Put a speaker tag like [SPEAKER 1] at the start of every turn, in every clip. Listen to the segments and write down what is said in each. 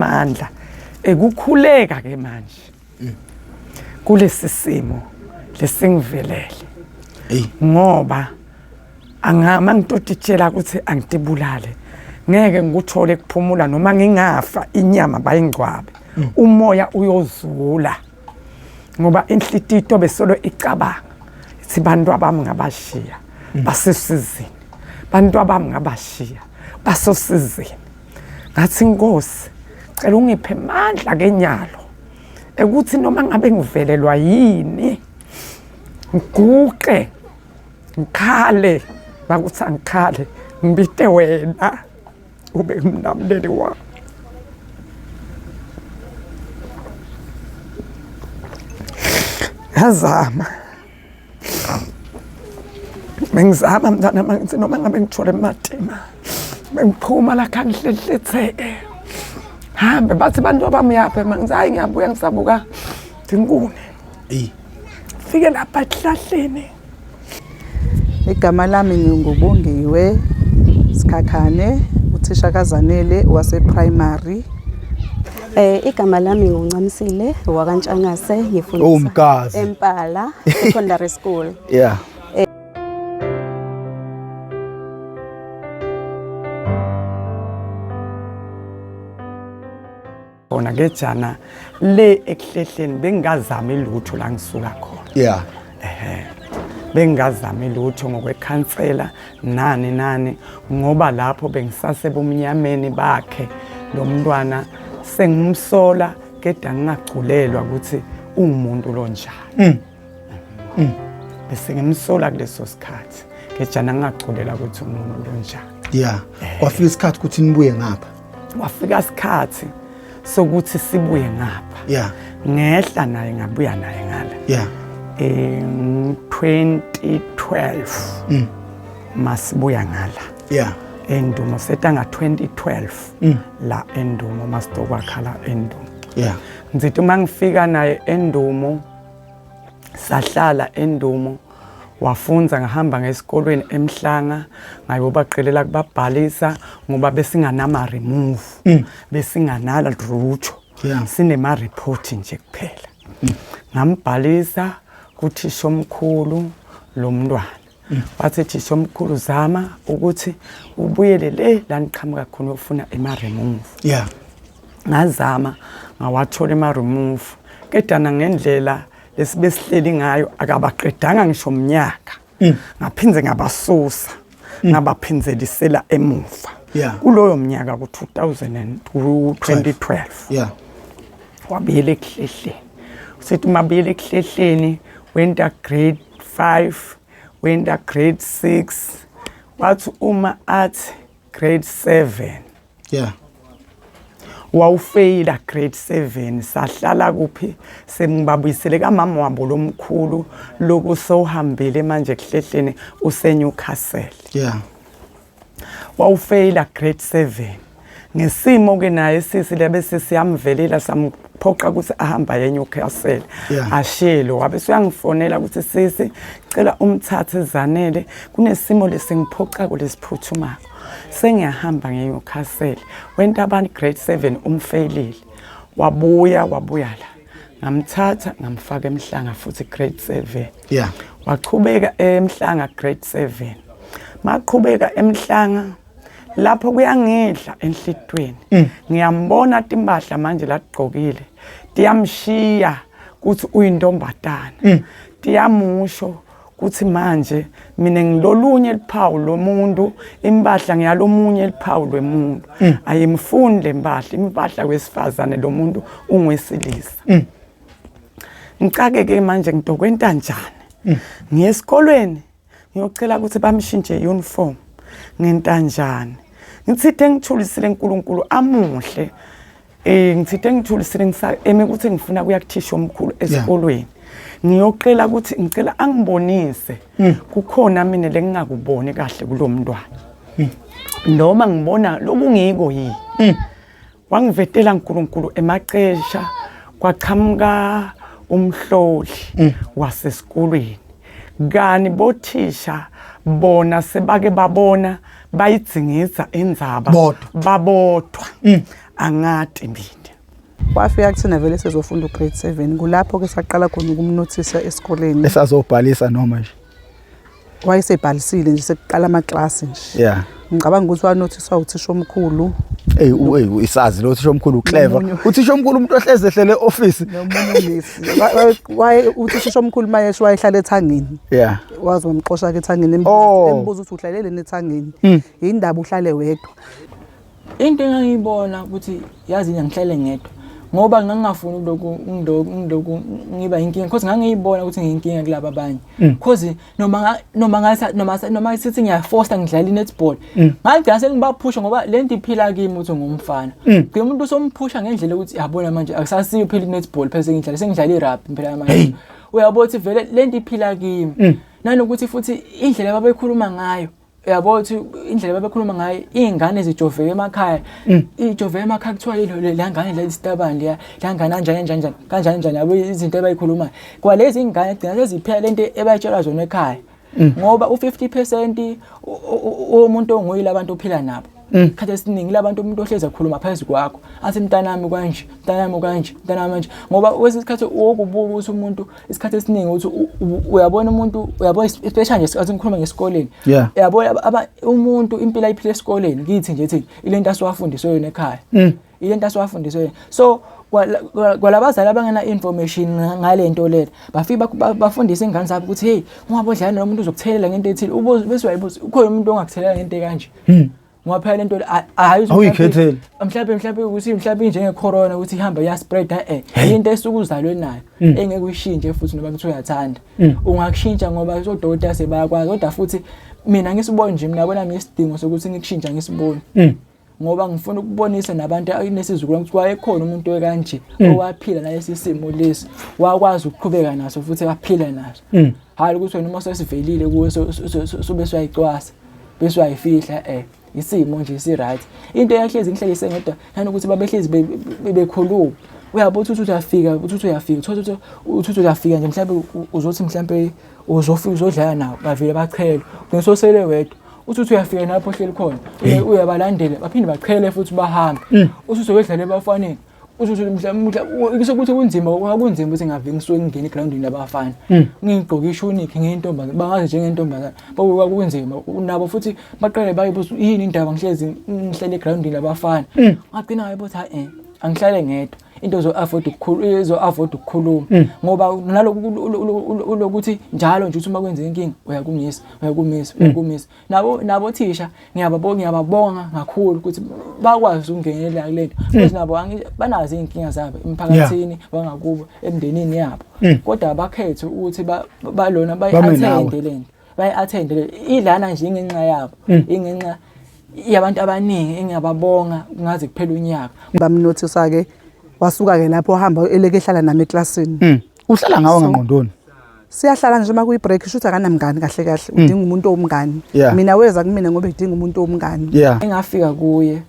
[SPEAKER 1] emandla ekukhuleka ke manje kulesi simo lesingivelele.
[SPEAKER 2] Ey.
[SPEAKER 1] Ngoba angama ngitotitshela ukuthi angitibulale, ngeke ngikuthole kuphumula noma ngingafa inyama bayingcwabe, umoya uyozula, ngoba inhlitito besolo icabanga ithi bantu abami ngabashiya basesizini, bantu abami ngabashiya basosizini. Ngathi Nkosi, cela ungiphe amandla kenyalo ekuthi noma ngabe ngivelelwa yini ngiguqe ngikhale, bakuthi angikhale ngibite wena ube umlamuleli wami. Ngazama, bengizama mntana, mangithi noma ngabe ngithole ematima bengiphuma lakha ngihlehletheke hambe, bathi bantu abamuyaphi, mangithi hayi ngiyabuya ngisabuka tinkuni.
[SPEAKER 2] Ey.
[SPEAKER 1] Fike lapha esihlahleni.
[SPEAKER 3] Igama lami nginguBongiwe Sikhakhane, uthisha kaZanele wase-primary.
[SPEAKER 4] Igama lami nguNcamisile wakaNtshangase, ngifundisa
[SPEAKER 2] Oh, Mgazi.
[SPEAKER 4] eMpala Secondary School.
[SPEAKER 2] Yeah.
[SPEAKER 1] Khona ke jana le ekuhlehleni bengingazami lutho la ngisuka khona.
[SPEAKER 2] Yeah.
[SPEAKER 1] Ehhe. Bengingazami lutho ngokwekhansela nani nani, ngoba lapho bengisasebumnyameni bakhe lo mntwana, sengimsola keda ngingagculelwa ukuthi ungumuntu lonjani. Bese ngimsola kuleso sikhathi kejana ngingagculela ukuthi ungumuntu lonjani.
[SPEAKER 2] Yeah. Kwafika isikhathi ukuthi nibuye ngapha.
[SPEAKER 1] Wafika isikhathi sokuthi sibuye ngapha.
[SPEAKER 2] Yeah.
[SPEAKER 1] Ngehla naye ngabuya naye ngala.
[SPEAKER 2] Yeah.
[SPEAKER 1] 2012. Masibuya ngala.
[SPEAKER 2] Yeah.
[SPEAKER 1] Endumo seta nga 2012 la Endumo masitokwakha la Endumo.
[SPEAKER 2] Yeah.
[SPEAKER 1] Ngithi uma ngifika naye Endumo sahlala Endumo, wafunza, ngahamba ngesikolweni eMhlanga ngayobaqelela kubabhalisa ngoba besinganama remove, besinganala lutho,
[SPEAKER 2] Yeah.
[SPEAKER 1] sinema report nje kuphela. Ngambhalisa kuthisha omkhulu lo mntwana, wathi thisha omkhulu zama ukuthi ubuyele le la niqhamuka khona uyofuna ema remove.
[SPEAKER 2] Yeah.
[SPEAKER 1] Ngazama ngawathola ema remove, kedana ngendlela lesibe sihleli ngayo akabaqedanga ngisho umnyaka, ngaphindze ngabasusa ngabaphinzelisela emuva.
[SPEAKER 2] Yeah.
[SPEAKER 1] Kuloyo mnyaka ku 2012
[SPEAKER 2] Yeah.
[SPEAKER 1] wabuyela ekuhlehleni. Usethi mabuyela ekuhlehleni wenta grade 5, wenta grade 6, wathi uma athi grade 7
[SPEAKER 2] Yeah.
[SPEAKER 1] wawufeyila grade 7. Sahlala kuphi, sengibabuyisele kamama wabo lomkhulu loku sowuhambile manje ekuhlehleni useNewcastle.
[SPEAKER 2] Yeah.
[SPEAKER 1] Wawufeyila grade 7 ngesimo ke naye sisi lebe sisiyamvelela samphoqa ukuthi ahamba eNewcastle.
[SPEAKER 2] Yeah.
[SPEAKER 1] Ashelo wabe uyangifonela ukuthi sisi cela umthathe Zanele, kunesimo lesingiphoqa lesiphuthumako, sengiyahamba ngeNewcastle. Wenta abantu grade 7 umfailile, wabuya wabuya la, ngamthatha ngamfaka eMhlanga futhi grade 7.
[SPEAKER 2] Yeah.
[SPEAKER 1] Wachubeka eMhlanga grade 7. Maqhubeka eMhlanga lapho kuyangidla enhlitweni, ngiyambona timpahla manje lagqokile tiyamshiya kuthi uyintombatana, tiyamusho kuthi manje mina ngilolunye liphawu lomuntu, impahla ngiyalomunye liphawu lwemuntu, ayimfuni le mpahla, impahla wesifazane lo muntu ungesilisa. Ngicake ke manje ngidokwenta njani, ngiye esikolweni ngiyocela ukuthi bamshintshe uniform, ngentanjani? Ngithithe ngithulisile uNkulunkulu amuhle, ngithithe ngithulisile ngisa eme ukuthi ngifuna kuya kuthisha omkhulu esikolweni ngiyocela ukuthi ngicela angibonise kukhona mina lengingakuboni kahle kulomntwana, noma ngibona lokungiko yini. Wangivetela uNkulunkulu emacesha, kwachamuka umhloli wasesikolweni kani bothisha bona sebake babona bayidzingidza indzaba
[SPEAKER 2] Bodwa.
[SPEAKER 1] babodwa. Angati mina.
[SPEAKER 3] Wafika kuthina vele sezofunda ugrade 7, kulapho ke saqala khona ukumnothisa esikoleni.
[SPEAKER 2] Esazobhalisa noma nje?
[SPEAKER 3] Wayesebhalisile nje, sekuqala amaklasi nje. Ngicabanga ukuthi wanothiswa uthisha omkhulu.
[SPEAKER 2] Ey, ey, isazi lo thisha omkhulu, clever. Uthisha omkhulu umuntu ohleze ehlele e-office.
[SPEAKER 3] Nomunye umisi. Waye uthisha omkhulu mayesho wayehlala ethangeni. Waze wamxosha ke ethangeni, embuza ukuthi uhlaleleni ethangeni. Yindaba uhlale wedwa?
[SPEAKER 5] Into engangiyibona ukuthi yazi ngihlale ngedwa ngoba ngangingafuni ukulokhu ngilokhu ngiba inkinga, because ngangiyibona ukuthi ngiyinkinga kulaba abanye, because noma noma ngasa noma noma sithi ngiyaforce ngidlala i-netball, ngagcina sengibaphusha ngoba le nto iphila kimi ukuthi ngumfana. Gcina umuntu usomphusha ngendlela ukuthi yabona manje akusasiyo phela i-netball, phela sengidlala sengidlala i-rugby phela manje. Uyabona ukuthi vele le nto iphila kimi, nanokuthi futhi indlela ababekhuluma ngayo, uyabo ukuthi indlela babekhuluma ngayo, iy'ngane zijoveke emakhaya, ijoveke emakhaya, kuthiwa yilo la ngane la isitabane leya, la ngane kanjani kanjani kanjani kanjani kanjani, yabo izinto abayikhulumayo. Kwalezi iy'ngane gcina seziphila lento ebayitshelwa zona ekhaya, ngoba u-50% womuntu onguye labantu ophila nabo. Isikhathi esiningi labantu umuntu ohlezi ekhuluma phezu kwakho, athi mntanami kanje, mntanami kanje, mntanami kanje, ngoba kwesinye isikhathi wokubuka ukuthi umuntu isikhathi esiningi ukuthi uyabona umuntu, uyabona especially nje athi ngikhuluma ngesikoleni, uyabona umuntu impilo ayiphila esikoleni kithi nje thina ilento asiwafundiswe yona ekhaya, ilento asiwafundiswe yona. So kwalabazali abangena information ngalento lena, bafike bafundise ingane zabo ukuthi hey, ungabodlala nomuntu uzokuthelela ngento ethile, ubuze bese uyayibuza ukhona umuntu ongakuthelela ngento ekanje, ngoba phela lento hayi
[SPEAKER 2] awuyikhetheli,
[SPEAKER 5] mhlawumbe ukuthi mhlawumbe njenge corona ukuthi ihamba iya spread, into esuke uzalwe nayo engeke uyishintshe futhi noma kuthiwa uyathanda ungakushintsha, ngoba odokotela sebayakwazi. Kodwa futhi mina ngisibona nje, mina yabona mina isidingo sokuthi ngikushintsha ngisibone, ngoba ngifuna ukubonisa nabantu inesizukulwane ukuthi wayekhona umuntu ekanje owaphila nalesi simo lesi, wakwazi ukuqhubeka naso futhi waphila naso, hayi ukuthi wena uma sesivelile kuwe sobe suyayicwasa bese uyayifihla. Isimo nje si right, into eyahlezi ngihlelise ngedwa nanokuthi babehlezi bekhuluma, uyabo uthi uyafika, uthi uyafika, uthi uyafika nje, mhlawumbe uzothi mhlawumbe uzofika uzodlala nawo, bavele bachele, ngisosele wedwa. Uthi uyafika lapho ohleli khona, uyabalandela, baphinde bachele futhi bahambe. Uthi uzoyodlala ebafaneni, uthi mhlawumbe kusokuthi kunzima, kwakunzima ukuthi ngave ngisuke ngingena egrawundini labafana ngigqoke ishuniki ngiyintombazane, bangazi njengentombazane, kwakunzima nabo futhi baqale bayibuza yini indaba ngihlezi ngihlele egrawundini labafana. Ngagcina ngayibuza hayi, angihlale ngedwa, into zo-avoid ukukhuluma, ezo-avoid ukukhuluma, ngoba naloku lokuthi njalo nje uthi uma kwenzeka inkinga uyakumisa, uyakumisa, uyakumisa. Nabo thisha ngiyababonga kakhulu ukuthi bakwazi ukungenelela kulento, because nabo banazo iy'nkinga zabo emphakathini wangakubo, emndenini yabo, kodwa bakhethe ukuthi balona bayi-attende lento, bayi-attende le ilana nje ingenxa yabo, ingenxa yabantu abaningi engiyababonga kungaze kuphela unyaka.
[SPEAKER 3] Bamnothisa-ke, wasuka-ke lapho wahamba eleke ehlala nami eklasini.
[SPEAKER 2] Uhlala ngawe ngangqondoni?
[SPEAKER 3] Siyahlala nje uma kuyi-break, shuthi akanamngani kahle kahle, udinga umuntu owumngani. Mina weza kumina ngoba edinga umuntu owumngani.
[SPEAKER 5] Engafika kuye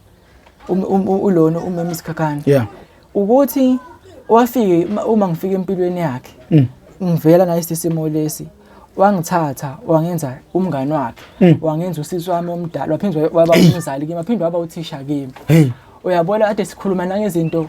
[SPEAKER 5] ulona umema Sikhakhane, ukuthi wafike uma ngifika empilweni yakhe ngivela nalesi simo lesi, wangithatha wangenza umngani wakhe, wangenza usisi wami omdala, waphinde waba umzali kimi, waphinde waba uthisha kimi. Uyabona ade sikhuluma nangezinto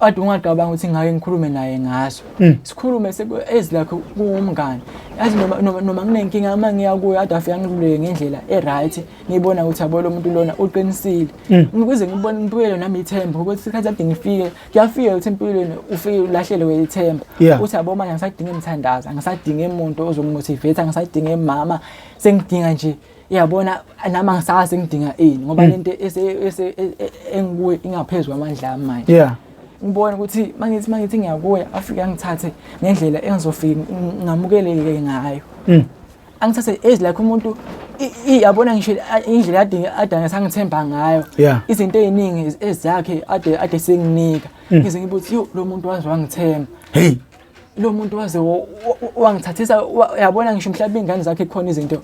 [SPEAKER 5] ade ungacabanga ukuthi ngake ngikhulume naye ngazo, sikhulume ezilakho kuwumngani, yazi noma nginenkinga uma ngiya kuye ade afika ngiluleke ngendlela e-right, ngibona ukuthi yabo lo muntu lona uqinisile, ukuze ngibone ngibuyele nami ithemba ukuthi isikhathi ade ngifike kuyafika ukuthi empilweni ufike ulahlelwe ithemba, uthi yabo manje angisadingi imthandazo, angisadingi umuntu ozongimotivate, angisadingi mama, sengidinga nje yabona nami angisazi ngidinga ini, ngoba lento engikuye ingaphezulu kwamandla ami manje. Ngibona ukuthi mangithi ngiyakuya afike angithathe ngendlela engizofika ngamukeleke ngayo, angithathe as like umuntu yabona ngisho indlela ade ngisangithemba ngayo, izinto eziningi ezakhe ade senginika, ngize ngibuthi yo lo muntu waze wangithemba,
[SPEAKER 2] hey
[SPEAKER 5] lo muntu waze wangithathisa, yabona ngisho mhlawumbe iy'ngane zakhe khona izinto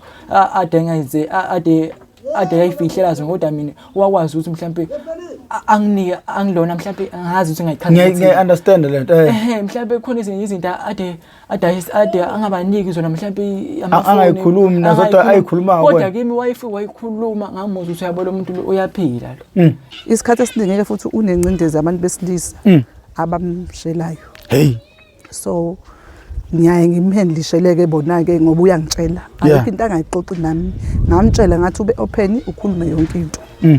[SPEAKER 5] ade ngayenze ade ade yayifihlela zona, kodwa mina wakwazi ukuthi mhlawumbe anginike angilona mhlawumbe angazi ukuthi ngayichaza
[SPEAKER 2] Ngiya understand lento eh.
[SPEAKER 5] Ehe mhlawumbe khona ezinye izinto ade ade ade angabaniki zona mhlawumbe
[SPEAKER 2] amafoni angayikhulumi nazo kodwa ayikhulumayo
[SPEAKER 5] kodwa kimi wayifika wayikhuluma ngamuzwa ukuthi uyabona umuntu lo uyaphila lo mm.
[SPEAKER 3] Isikhathi esiningi ke futhi unencindezi abantu besilisa mm. abamshelayo.
[SPEAKER 2] Hey.
[SPEAKER 3] So ngiyaye ngimhandlisheleke bona-ke ngoba uyangitshela ayikho into angayixoxi nami ngamtshela ngathi ube open ukhulume yonke into mm.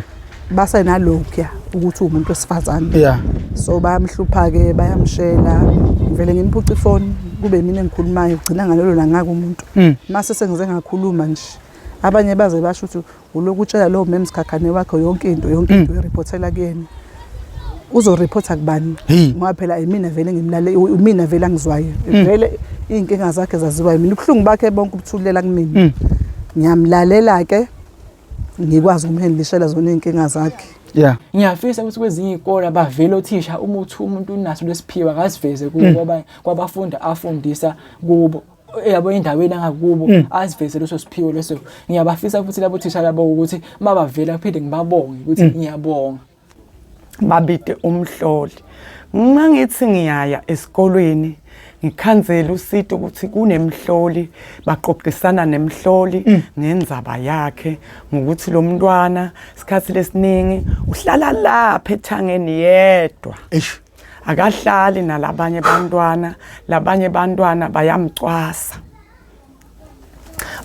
[SPEAKER 3] basenalokhuya ukuthi uwumuntu wesifazane
[SPEAKER 2] yeah.
[SPEAKER 3] So bayamhlupha-ke bayamshela ngivele ngimphuce ifoni kube mina engikhulumayo ugcina ngalelo langaka umuntu mm. mase sengize ngakhuluma nje abanye baze basho ukuthi ulokhu utshela lowo mem sikhakhane wakho yonke into yonke into mm. uyiriphothela kuyena uzorephotha kubani ngoba phela imina vele ngimlale imina vele angizwayo mm. vele iy'nkinga zakhe zaziwayo mina ubuhlungu bakhe bonke ubuthulela kumina mm. ngiyamlalela ke ngikwazi ukumhendlishela zona iy'nkinga zakhe
[SPEAKER 2] yeah
[SPEAKER 5] ngiyafisa ukuthi kwezinye izikole bavele othisha uma uthi umuntu unaso lesiphiwa akasiveze kubo mm. kwabafundi afundisa kubo yabo endaweni angakubo mm. asiveze leso siphiwo leso ngiyabafisa futhi labo thisha labo ukuthi mabavela phinde ngibabonge ukuthi mm. ngiyabonga
[SPEAKER 1] Babide umhloli uma ngithi ngiyaya esikolweni ngikhanzela usito ukuthi kunemhloli baqoqisana nemhloli mm. ngendzaba yakhe ngokuthi lo mntwana isikhathi lesiningi uhlala lapha ethangeni yedwa
[SPEAKER 2] eish
[SPEAKER 1] akahlali nalabanye bantwana labanye bantwana bayamcwasa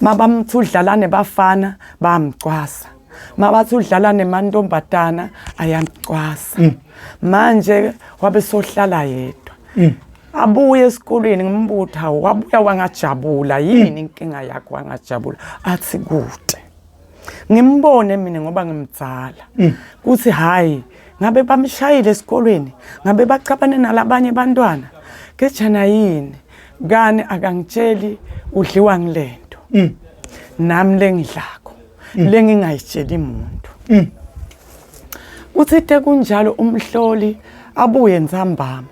[SPEAKER 1] mabamthi udlala nebafana bayamcwasa mabathi udlala nemantombazana ayamcwasa mm. manje wabe sohlala yedwa mm. Abuye esikolweni ngimbutha wabuya wangajabula yini mm. inkinga yakho wangajabula athi kude ngimbone mina ngoba ngimdzala kuthi hayi ngabe bamshayile esikolweni ngabe bacabane nalabanye bantwana kejana yini kani akangitsheli udliwa ngilento mm. nami lengidlako mm. lengingayitsheli muntu mm. kuthi te kunjalo umhloli abuye ntsambama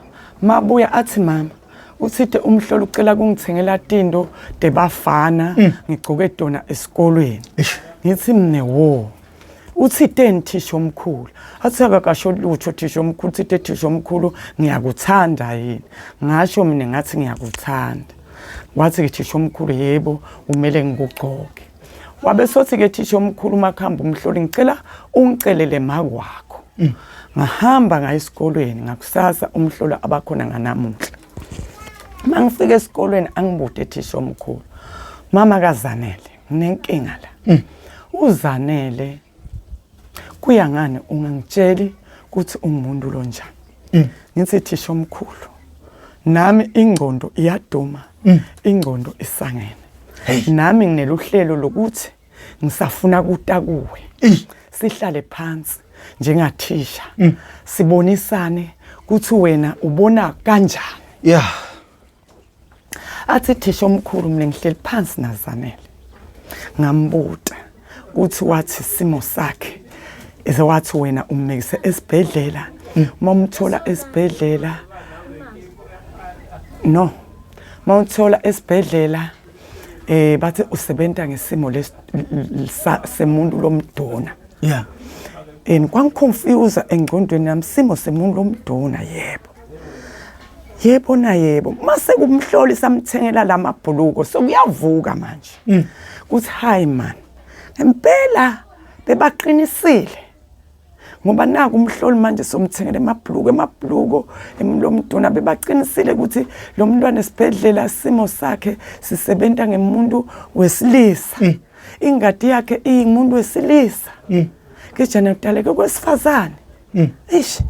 [SPEAKER 1] mabuya athi mama uthide umhloli ucela kungithengela tinto tebafana mm. ngigcoke tona esikolweni ngithi mne wo uthi teni thisha omkhulu athi akakasho lutho thisha omkhulu uthi thisha omkhulu ngiyakuthanda yini ngasho mina ngathi ngiyakuthanda wathi ke thisha omkhulu yebo umele ngikugcoke wabe sothi ke thisha omkhulu makhamba umhloli ngicela ungicelele makwakho mm. ngahamba ngaya esikolweni ngakusasa umhlolo abakhona nganamuhla mangifika esikolweni angibude thisha omkhulu mama kaZanele nginenkinga la mm. uZanele kuya ngani ungangitsheli ukuthi ungumuntu lonjani mm. ngithi thisha omkhulu nami ingqondo iyaduma mm. ingqondo isangene nami ngineluhlelo lokuthi ngisafuna kuta kuwe sihlale phansi njengathisha mm. sibonisane ukuthi wena ubona kanjani
[SPEAKER 2] yeah
[SPEAKER 1] athi thisha omkhulu mina ngihleli phansi nazanele ngambuta ukuthi wathi simo sakhe eze wathi wena ummikise esibhedlela uma umthola esibhedlela no uma uthola esibhedlela eh bathi usebenza ngesimo semuntu lomduna
[SPEAKER 2] yeah
[SPEAKER 1] and kwangiconfuse engqondweni yami simo semuntu lomduna yebo yebo na yebo mase kumhloli samthengela lamabhuluko sokuyavuka manje mm. kuthi hayi man ngempela bebaqinisile ngoba naku umhloli manje somthengela emabhuluko emabhuluko lo mntwana bebaqinisile ukuthi lo mntwana esibhedlela simo sakhe sisebenza ngemuntu wesilisa mm. ingadi yakhe iyingumuntu wesilisa mm. kejana kudaleke kwesifazane mm. eish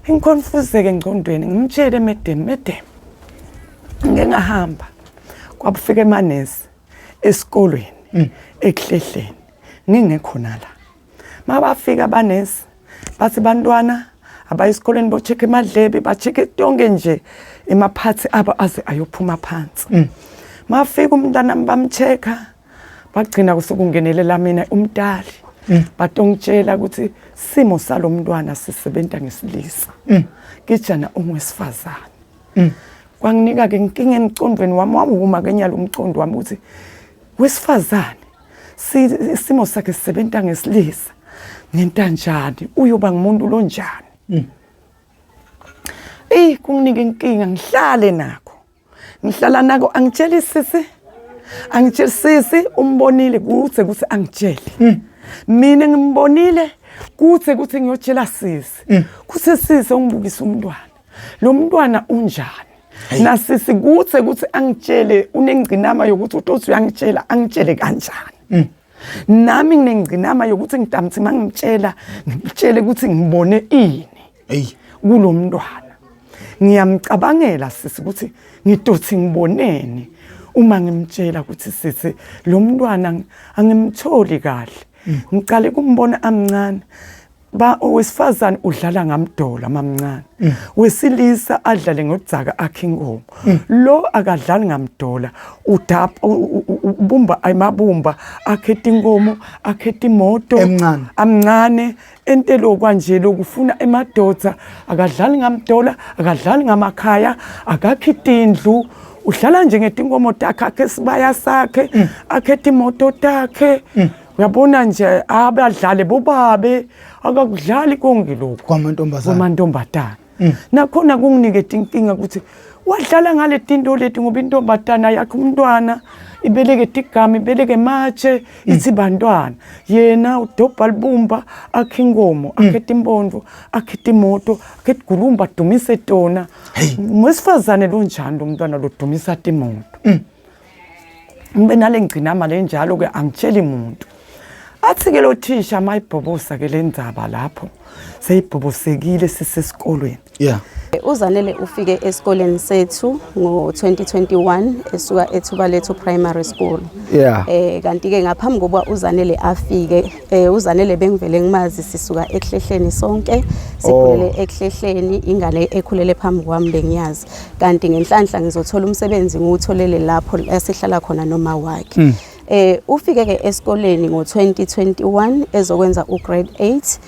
[SPEAKER 1] ngiconfuseke engqondweni ngimtshele medem medem ngeke ngahamba kwabufika emanesi esikolweni mm. ekuhlehleni ngingekho nala mabafika abanesi bathi bantwana abaye esikoleni bo-check emadlebe ba-check yonke nje emaphathi abo aze ayophuma phansi mm. mafika umntanami bam-check-a bagcina kusokungenelela mina umdali mm. batongitshela ukuthi simo salo mntwana sisebenza ngesilisa mm. kijana ungwesifazane mm. kwanginika ke inkinga emcondweni wami wawuma ke nyalo umcondo wami ukuthi wesifazane isimo sakhe sisebenza ngesilisa Ngentanjani uyoba ngumuntu lonjani? Eyi kunginika inkinga ngihlale nakho. Ngihlala nako angitsheli sisi. Angitsheli sisi umbonile kuthe ukuthi angitshele. Mina ngimbonile kuthe ukuthi ngiyotshela sisi. Kuthe sisi ongibukisa umntwana. Lo mntwana unjani? Nasisi kuthe ukuthi angitshele unengcinama yokuthi utothi uyangitshela angitshele kanjani? Nami nginengcinama yokuthi ngidamthi mangimtshela ngimtshele ukuthi ngibone ini.
[SPEAKER 2] Hey.
[SPEAKER 1] Kulomntwana. Ngiyamcabangela sisi ukuthi ngitothi ngiboneni uma ngimtshela ukuthi sisi lo mntwana angimtholi kahle. Ngicale kumbona amncane. Ba owesifazane udlala ngamdola mamncane. Wesilisa adlale ngodzaka akhe inkomo. Lo akadlali ngamdola udapha ubumba amabumba akhetha inkomo akhetha imoto
[SPEAKER 2] Emncane.
[SPEAKER 1] amncane entelo kwanje lokufuna emadoda akadlali ngamdola akadlali ngamakhaya akakhi tindlu udlala nje ngetinkomo takhe akhe sibaya sakhe akhethe imoto takhe. Uyabona nje abadlale bobabe akakudlali konke lokhu
[SPEAKER 2] Kwamantombazane.
[SPEAKER 1] Kwamantombazane. Nakhona kunginike inkinga ukuthi wadlala ngale tinto leti ngoba intombazana yakhe umntwana ibeleke tigama ibeleke matshe ithi bantwana yena udobha libumba akhe inkomo akhethe impondo akhethe imoto akhethe igulumba adumise tona. Wesifazane lonjani lo mntwana lodumisa timoto? Ngibe nale ngcinama lenjalo ke angitsheli muntu. Athi ke lo thisha mayibhobosa ke le ndzaba lapho seyibhobosekile sisesikolweni.
[SPEAKER 2] Yeah.
[SPEAKER 4] Uzanele ufike esikoleni sethu ngo-2021 esuka eThubalethu Primary School.
[SPEAKER 2] Yeah.
[SPEAKER 4] Kanti ke ngaphambi kokuba Uzanele afike, Uzanele bengivele ngimazi sisuka ekuhlehleni sonke, sikhulele ekuhlehleni, ingane ekhulele phambi kwami bengiyazi. Kanti ngenhlanhla ngizothola umsebenzi ngiwutholele lapho esihlala khona noma wakhe. Ufike ke esikoleni ngo-2021 ezokwenza ugrade 8.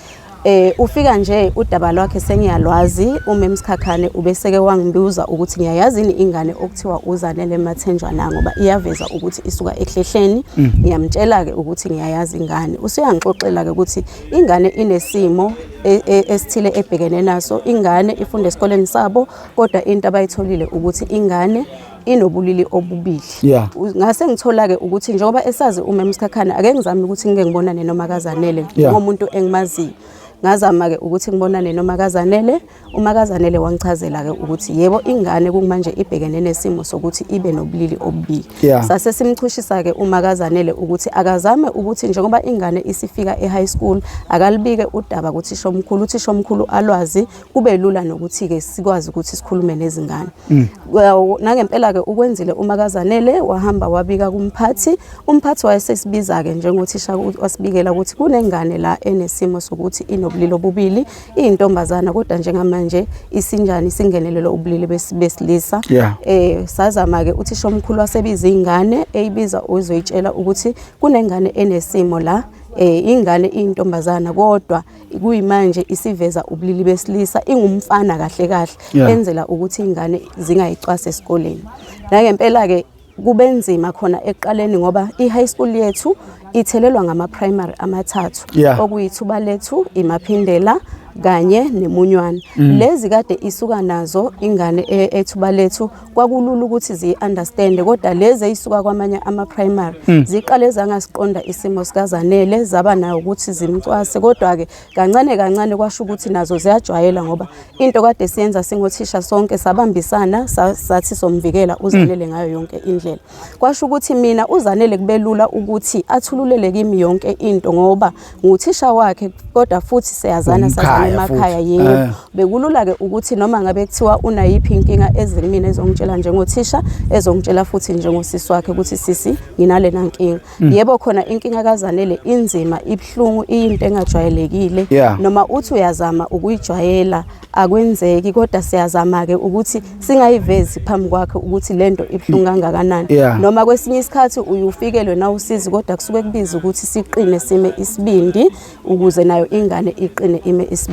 [SPEAKER 4] Ufika nje udaba lwakhe sengiyalwazi, uMem Sikhakhane ubeseke wangibuza ukuthi ngiyayazi yini ingane okuthiwa uZanele Mathenjwa na, ngoba iyaveza ukuthi isuka ekuhlehleni. Ngiyamtshela ke ukuthi ngiyayazi ingane. Usuyangixoxela ke ukuthi ingane inesimo esithile ebhekene naso, ingane ifunda esikoleni sabo kodwa into abayitholile ukuthi ingane inobulili obubili.
[SPEAKER 2] Yeah.
[SPEAKER 4] Ngase ngithola ke ukuthi njengoba esazi uMem Sikhakhane ake ngizame ukuthi ngike ngibonane noma kaZanele njengomuntu engimaziyo. Ngazama ke ukuthi ngibonane noma kaZanele, uma kaZanele wangichazela ke ukuthi yebo ingane kumanje ibhekene nesimo sokuthi ibe nobulili obubili.
[SPEAKER 2] Yeah.
[SPEAKER 4] Sase simchushisa ke uma kaZanele ukuthi akazame ukuthi njengoba ingane isifika e-high school akalibike udaba kuthisha omkhulu, uthisha omkhulu alwazi, kube lula nokuthi ke sikwazi ukuthi sikhulume nezingane. Well, nangempela ke ukwenzile uma kaZanele, wahamba wabika kumphathi, umphathi wayesesibiza ke njengothisha wasibikela ukuthi kunengane la enesimo sokuthi inobulili obubili, iyintombazana kodwa njengamanje isinjani singenelele ubulili besilisa.
[SPEAKER 2] Yeah.
[SPEAKER 4] Sazama ke uthisha omkhulu wasebiza ingane, eyibiza uzoyitshela ukuthi kunengane enesimo la, ingane iyintombazana kodwa kuyimanje isiveza ubulili besilisa, ingumfana kahle kahle,
[SPEAKER 2] Yeah.
[SPEAKER 4] enzela ukuthi ingane zingayicwasi esikoleni. Nangempela ke kubenzima khona ekuqaleni ngoba i-high school yethu ithelelwa ngama-primary amathathu,
[SPEAKER 2] Yeah.
[SPEAKER 4] okuyithuba lethu, iMaphindela kanye neMunywana. Lezi kade isuka nazo ingane ethuba lethu kwakulula ukuthi ziyi-understand, kodwa lezi eyisuka kwamanye ama-primary ziqale zangasiqonda isimo sikaZanele, zaba nayo ukuthi zimcwase, kodwa-ke kancane kancane kwasho ukuthi nazo ziyajwayela ngoba into kade siyenza singothisha sonke sabambisana, sathi somvikela uZanele ngayo yonke indlela. Kwasho ukuthi mina uZanele kubelula ukuthi athululele kimi yonke into ngoba nguthisha wakhe, kodwa futhi siyazana, sazana
[SPEAKER 2] Umkhaya
[SPEAKER 4] emakhaya.
[SPEAKER 2] futhi.
[SPEAKER 4] Yebo. Bekulula ke ukuthi noma ngabe kuthiwa unayiphi inkinga ezimina ezongitshela njengothisha, ezongitshela futhi njengosisi wakhe ukuthi sisi nginalena nkinga. Yebo khona inkinga kaZanele inzima, ibuhlungu, iyinto engajwayelekile.
[SPEAKER 2] Yeah.
[SPEAKER 4] Noma uthi uyazama ukuyijwayela akwenzeki, kodwa siyazama ke ukuthi singayivezi phambi kwakhe ukuthi lento ibuhlungu kangakanani.
[SPEAKER 2] Yeah.
[SPEAKER 4] Noma kwesinye isikhathi uyufikelwe na usizi, kodwa kusuke kubiza ukuthi siqine sime isibindi ukuze nayo ingane iqine ime isibindi.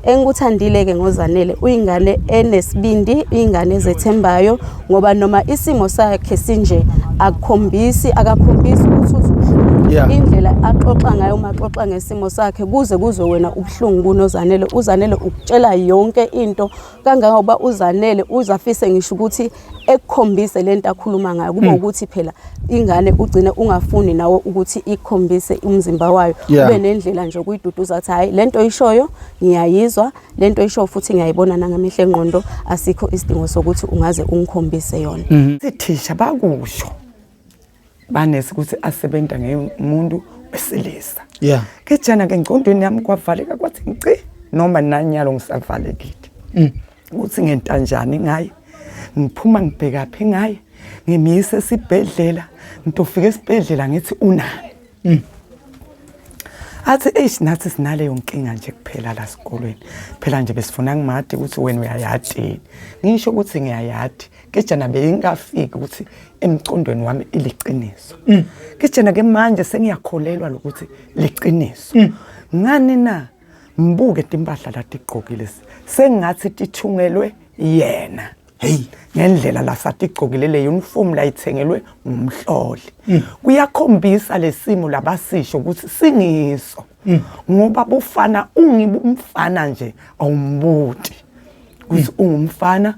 [SPEAKER 4] Engikuthandile ke ngoZanele, uyingane enesibindi, ingane ezethembayo, ngoba noma isimo sakhe sinje akukhombisi, akakhombisi ukuthi uzobuhlungu. Indlela axoxa ngayo uma axoxa ngesimo sakhe kuze kuzwe wena ubuhlungu kunoZanele. UZanele ukutshela yonke into kangangoba uZanele uzafise ngisho ukuthi ekukhombise lento akhuluma ngayo kube ukuthi phela ingane ugcine ungafuni nawe ukuthi ikukhombise umzimba wayo, ube nendlela nje okuyiduduza ukuthi hayi, lento oyishoyo ngiyayizwa, lento oyishoyo futhi ngiyayibona nangamehlo engqondo, asikho isidingo sokuthi ungaze ungikhombise yona.
[SPEAKER 1] Sithisha bakusho banesi ukuthi asebenza ngemuntu wesilisa. Kejana ke ngcondweni yami kwavaleka kwathi nci, noma nanyalo ngisavalekile. Ukuthi ngentanjani ngaye, ngiphuma ngibheka phi ngaye, ngimyise esibhedlela, ngitofika esibhedlela ngithi unani. Athi eish, nathi sinaleyo nkinga nje kuphela la sikolweni. Phela nje besifuna ngimadi ukuthi wena uyayati. Ngisho ukuthi ngiyayati. Kejana bengingafiki ukuthi emcondweni wami iliqiniso. Kejana ke manje sengiyakholelwa lokuthi liqiniso. Ngani na? Ngibuke timpahla latigqokile sengathi tithungelwe yena.
[SPEAKER 2] Hey.
[SPEAKER 1] Ngendlela lasatigqokile le uniform layithengelwe ngumhloli. Kuyakhombisa lesimo labasisho ukuthi singiso. Ngoba bufana ungibumfana nje awumbuti. Ukuthi ungumfana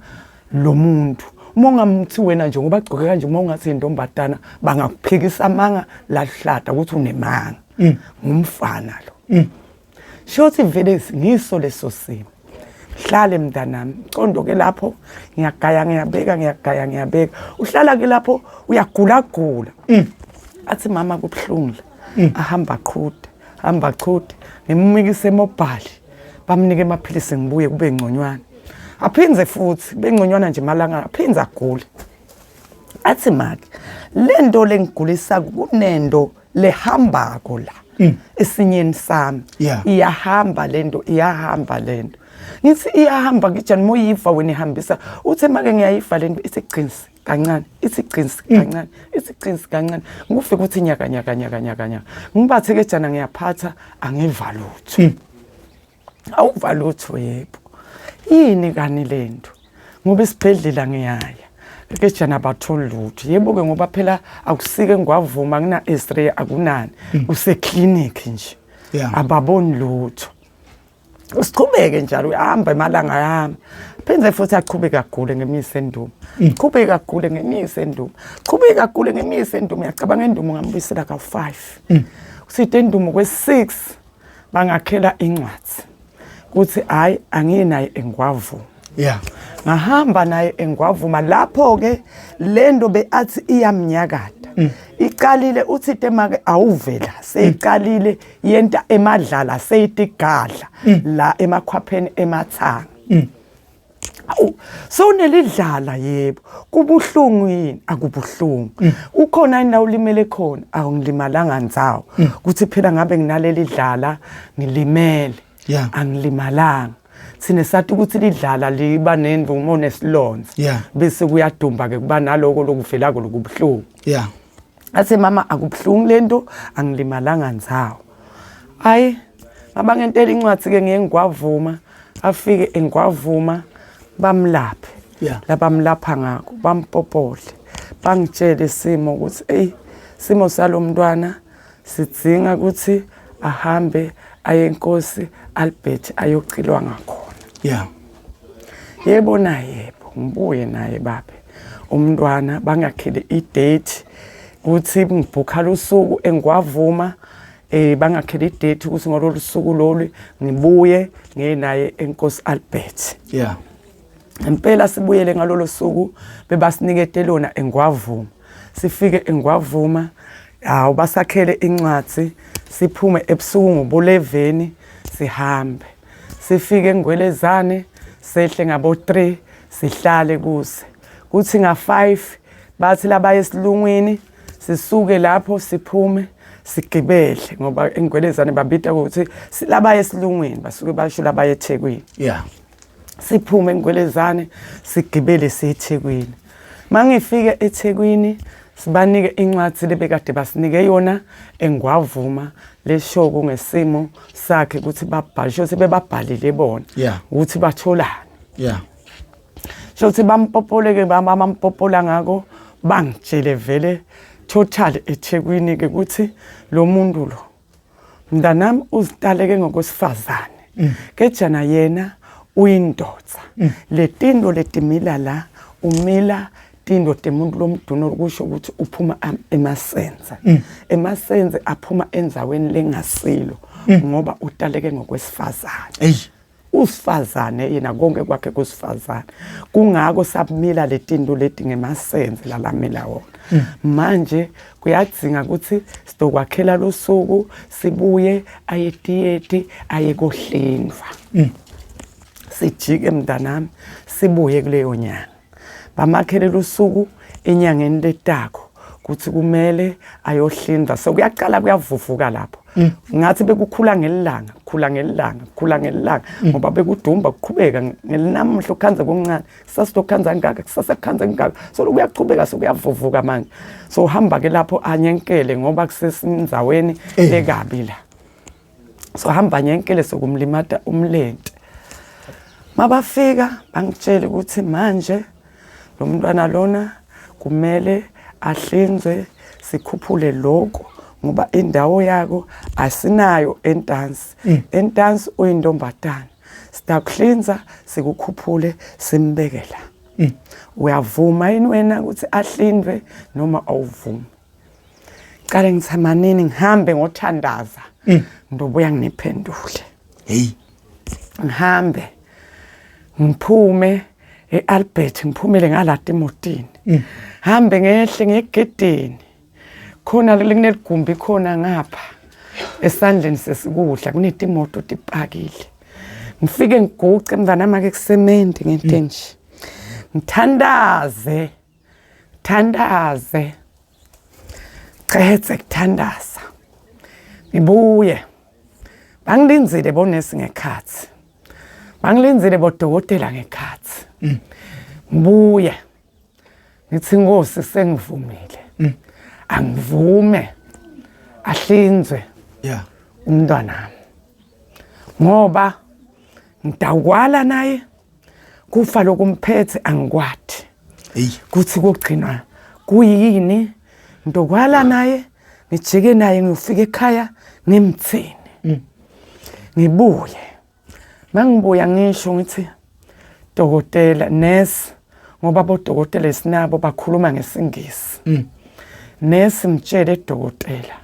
[SPEAKER 1] lo muntu. Uma ungamthi wena nje ngoba agcoke kanje, uma ungathi intombazana bangakuphikisa amanga lahlata ukuthi unemanga. Ngumfana lo. Shothi vele ngiso leso simo. Hlale mntanami, condo ke lapho ngiyagaya ngiyabeka, ngiyagaya ngiyabeka. Uhlala ke lapho uyagula gula. Athi mama kubhlungu la. Ahamba qhude, hamba qhude, ngimnikise emobhali. Bamnike amaphilisi ngibuye kube ngconywana. Aphinze futhi bengconywana nje malanga aphinze agule. Athi make lento lengigulisa kunento lehambako la esinyeni sami. Iyahamba lento, iyahamba lento. Ngithi iyahamba ngijani moyiva wena ihambisa, uthe make ngiyayiva lento ithi qinsi kancane, ithi qinsi kancane, ithi qinsi kancane. Ngufike ukuthi nyaka nyaka nyaka nyaka nyaka. Ngibathe ke jana ngiyaphatha angiva lutho. Awuva lutho yebo. Yini kani lento? Ngoba isibhedlela ngiyaya. Ke jana batholi lutho. Yebo ke ngoba phela akusike ngwavuma kuna x-ray akunani. Use clinic nje. Ababoni lutho. Siqhubeke njalo uyahamba emalanga yami. Phinde futhi aqhubeke agule ngemisi endumo. Qhubeke agule ngemisi endumo. Qhubeke agule ngemisi endumo. Uyacabanga endumo ngambuyisela ka5. Usithe endumo kwe6 bangakhela incwadi. Kuthi hayi anginaye engwavuma. Ngahamba naye engwavuma lapho ke lento beathi iyamnyakada. Iqalile uthi temake awuvela seyiqalile yenta emadlala seyitigadla la emakhwapheni emathanga. Awu sewunelidlala yebo, kubuhlungu yini? Akubuhlungu. Ukhona yini la ulimele khona? Awungilimalanga ndzawo. Kuthi phela ngabe nginaleli dlala ngilimele. Angilimalanga. Sine sathi ukuthi lidlala liba nendumo nesilonza. Bese kuyadumba ke kuba naloko lokuvelako lokubuhlungu. Athi mama akubuhlungu lento, angilimalanga ndzawo. Ayi ngabangentela incwadi ke ngiye ngwavuma, afike engwavuma bamlaphe. Labamlapha ngakho bampopole. Bangitshele isimo ukuthi ey simo salomntwana sidzinga ukuthi ahambe aye enkosi Albert ayochilwa ngakhona. Yebo na yebo, ngibuye naye babe. Umntwana bangakhele idate ukuthi ngibhukha lusuku engwavuma, bangakhele idate ukuthi ngololu suku lolu ngibuye ngiye naye enkosi Albert. Impela sibuyele ngalolo suku bebasinikete lona engwavuma. Sifike engwavuma, hawu basakhele incwadi, siphume ebusuku ngobo-11 sihambe. Sifike engwelezane sehle ngabo 3 sihlale kuze. Kuthi nga5 bathi labaye esilungwini, sisuke lapho siphume sigibele ngoba engwelezane babita ukuthi labaye esilungwini basuke basho labaye eThekwini. Siphume engwelezane sigibele siye eThekwini. Mangifike eThekwini sibanike incwadi lebekade basinike yona engwavuma leshoko ngesimo sakhe ukuthi babhale, sho sebebabhalile bona ukuthi batholani. Sho ukuthi bampopoleke bampopola ngako bangitshele vele Total eThekwini ke ukuthi lo muntu lo mntanami uzitaleke ngokwesifazane kejana yena uyindoda letinto letimila la umila tinto temuntu lomduna kusho ukuthi uphuma emasenze emasenze aphuma endzaweni lengasilo ngoba utaleke ngokwesifazane.
[SPEAKER 2] Ey.
[SPEAKER 1] Usifazane yena konke kwakhe kusifazane, kungako sabumila letinto leti ngemasenze lalamila wona. Manje kuyadzinga ukuthi sidokwakhela losuku sibuye aye tiyeti aye kohlinzwa. Sijike mntanami sibuye kuleyo nyanga, bamakhele lusuku enyangeni letako kuthi kumele ayohlinza. So kuyaqala kuyavuvuka lapho, ngathi bekukhula ngelilanga, kukhula ngelilanga, kukhula ngelilanga, ngoba bekudumba kuqhubeka ngelinamuhla ukhanze kuncane, kusasa lokhanza ngaka, kusasa kukhanza ngaka, so kuyaqhubeka, sokuyavuvuka manje. So uhamba ke lapho anyenkele ngoba kusesinzaweni lekabi la, so hamba nyenkele sokumlimata umlente. Mabafika bangitshela ukuthi manje lo mntwana lona kumele ahlinzwe, sikhuphule lokho ngoba indawo yako asinayo entansi. Entansi uyintombatana, sitakuhlinza sikukhuphule simbeke la. Uyavuma yini wena ukuthi ahlindwe noma awuvumi? Qale ngithamanini ngihambe ngothandaza, ndobuya nginiphendule.
[SPEAKER 2] Hey.
[SPEAKER 1] Ngihambe ngiphume eAlbert, ngiphumele ngalata emotini, hambe ngehle ngegedeni khona kuneligumbi khona ngapha esandleni sesikudla kunetimoto tipakile. Ngifike ngiguce mntanami ke kusemende ngento nje, ngithandaze thandaze cedze kuthandaza, ngibuye. Bangilinzile bonesi ngekhathi, bangilinzile bodokotela ngekhathi. Ngibuye ngithi, Nkosi, sengivumile, angivume ahlinzwe umntwanami ngoba ngidawukwala naye kufa lokumphethe, angikwati
[SPEAKER 2] Hey.
[SPEAKER 1] kuthi kugcinwa kuyini. Ndokwala naye ngijike naye ngiyofika ekhaya ngimthini. Ngibuye, mangibuya ngisho ngithi, dokotela, nurse, ngoba bodokotela esinabo bakhuluma ngesingisi, nesi mtshele dokotela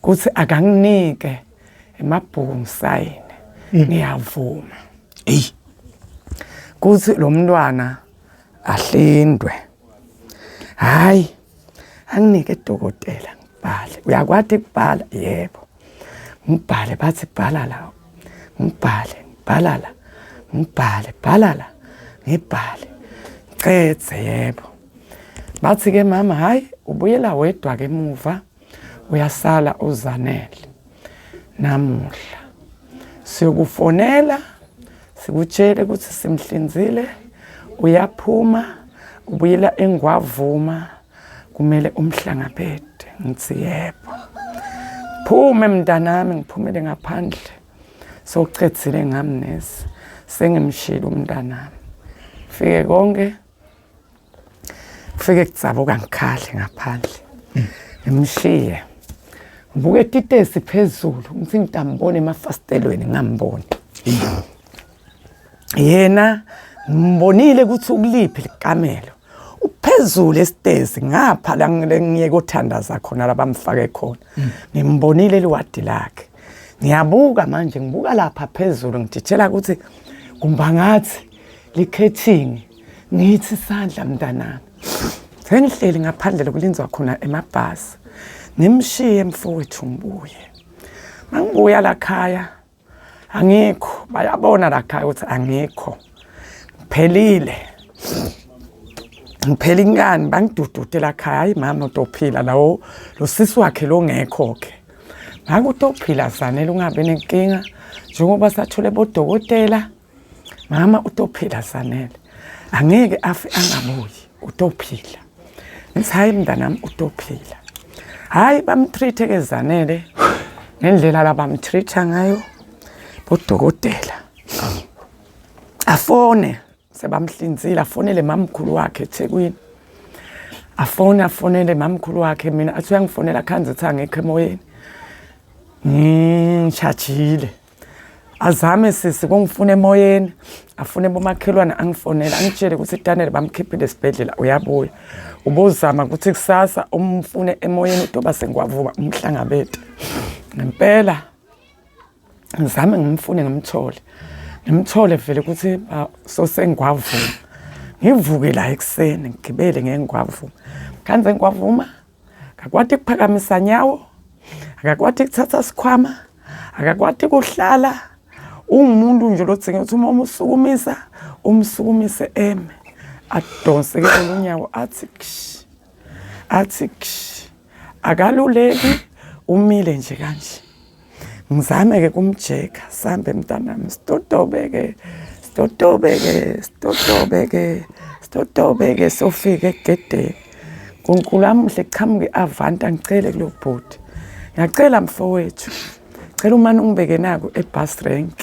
[SPEAKER 1] kuthi akanginike emabhuku ngisayine, ngiyavuma
[SPEAKER 2] Hey.
[SPEAKER 1] kuthi lo mntwana ahlindwe. Hayi, anginike dokotela ngibhale. Uyakwati kubhala? Yebo. Ngibhale, bathi bhala la, ngibhale, bhala la, ngibhale, bhala la, ngibhale, ngicedze. Yebo. Bathi ke mama, hayi, ubuyela wedwa ke emuva, uyasala uZanele namuhla, siyokufonela sikutshele ukuthi simhlinzile, uyaphuma ubuyela eNgwavuma, kumele umhlangabede. Ngithi yebo. Phume mntanami, ngiphumele ngaphandle, sowucedzile ngami nesi, sengimshilo umntanami. Fike konke kufike kudzabuka, ngikhale ngaphandle, ngimshiye, ngibuke titesi phezulu, ngithi ngitambona emafasitelweni, ngamboni yena. Ngimbonile ukuthi ukuliphi likamelo, uphezulu esitezi ngapha la ngiye kothandaza khona, labamfake khona. Ngimbonile liwadi lakhe, ngiyabuka manje, ngibuka lapha phezulu, ngijitshela ukuthi kumba ngathi likhethini. Ngithi isandla mntanami, sengihleli ngaphandle lokulinzwa khona emabhasi. Ngimshiye mfowethu, ngibuye. Mangibuya la khaya angikho, bayabona la khaya ukuthi angikho, ngiphelile, ngiphela inkani. Bangidudude la khaya, hayi mama utophila lawo, lo sisi wakhe lo ngekho ke ngake utophila, Zanele, ungabi nenkinga njengoba sathole bodokotela. Mama utophila Zanele, angeke afe angabuyi, utophila. Ngithi hayi mntanami utophila. Hayi, bamtreat ke Zanele ngendlela labamtreat ngayo bodokotela. Afone sebamhlinzile, afonele mamkhulu wakhe eThekwini. Afone afonele mamkhulu wakhe mina athi uyangifonela khanze ethi angekho emoyeni. Ngishajile. Azame sisi kungifuna emoyeni afune bomakhelwane angifonele angitshele ukuthi Daniel bamkhiphile esibhedlela uyabuya. Ubozama ukuthi kusasa umfune emoyeni utoba sengwavuka umhlangabete. Ngempela ngizame ngimfune ngimthole ngimthole vele ukuthi so sengwavuma ngivuke la ekuseni ngigibele ngengwavuma khanze ngwavuma akakwati kuphakamisa nyawo akakwati kuthatha sikhwama akakwati kuhlala ungumuntu nje lodzinga ukuthi uma umsukumisa umsukumise eme adonse ke olunyawo athi ksh athi ksh akaluleki umile nje kanje ngizame-ke kumjeka sambe mntanami sitotobe-ke sitotobe-ke sitotobe-ke sitotobe-ke sofika egedeni nkulunkulu amuhle kuchamuke i-avanta ngicele kulo bhuti ngiyacela mfowethu cela umane ungibeke naku ebus rank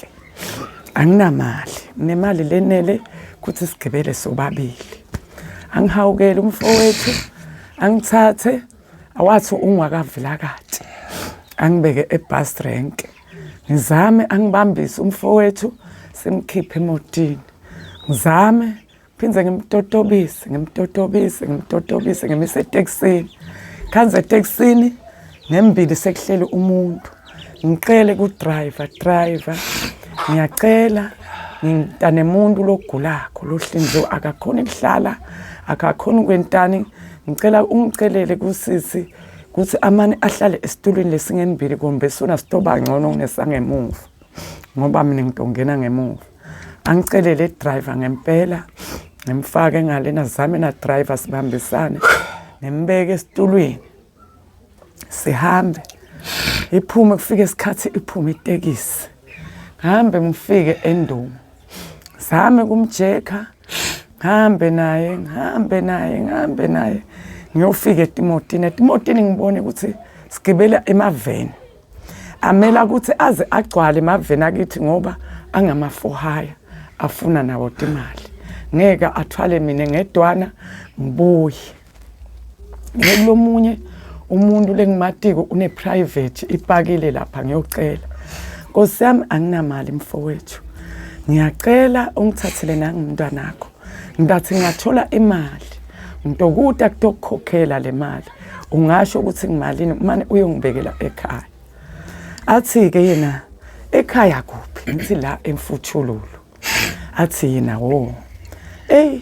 [SPEAKER 1] anginamali nginemali lenele ukuthi sigibele sobabili angihawukele umfowethu angithathe awathi ungwakavilakati angibeke ebus rank ngizame angibambise umfowethu simkhiphe emotini ngizame phinde ngimtotobise ngimtotobise ngimtotobise ngimise etekisini khanze etekisini ngembili sekuhleli umuntu ngicele ku-driver driver ngiyacela ngintanemuntu logulakho lohlinziwe akakhoni kuhlala akakhoni kwentani ngicela ungicelele kusisi ukuthi amane ahlale esitulwini lesingembili kumbe sona sitoba ngcono kunesangemuva ngoba mina ngitongena ngemuva angicelele driver ngempela ngimfake ngalena zame na driver sibambisane ngimbeke esitulwini sihambe iphume kufike isikhathi iphume itekisi ngihambe ngifike endumo zame kumjekha ngihambe naye ngihambe naye ngihambe naye ngiyofika etimotini etimotini ngibone ukuthi sigibela emaveni amela ukuthi aze agcwale emaveni akithi ngoba angama-for hire afuna nawo timali ngeke athwale mina ngedwana ngibuye Ngilomunye umuntu lengimatiko une private ipakile lapha ngiyocela. Nkosi yami anginamali mfowethu. Ngiyacela ungithathele nangumntwanakho. Ngidathi ngingathola imali. Ngitokuta kutokukhokhela le mali. Ungasho ukuthi ngimalini mane uyongibekela ekhaya. Athi-ke yena ekhaya kuphi? Ngithi la emfuthululu. Athi yena wo. Ey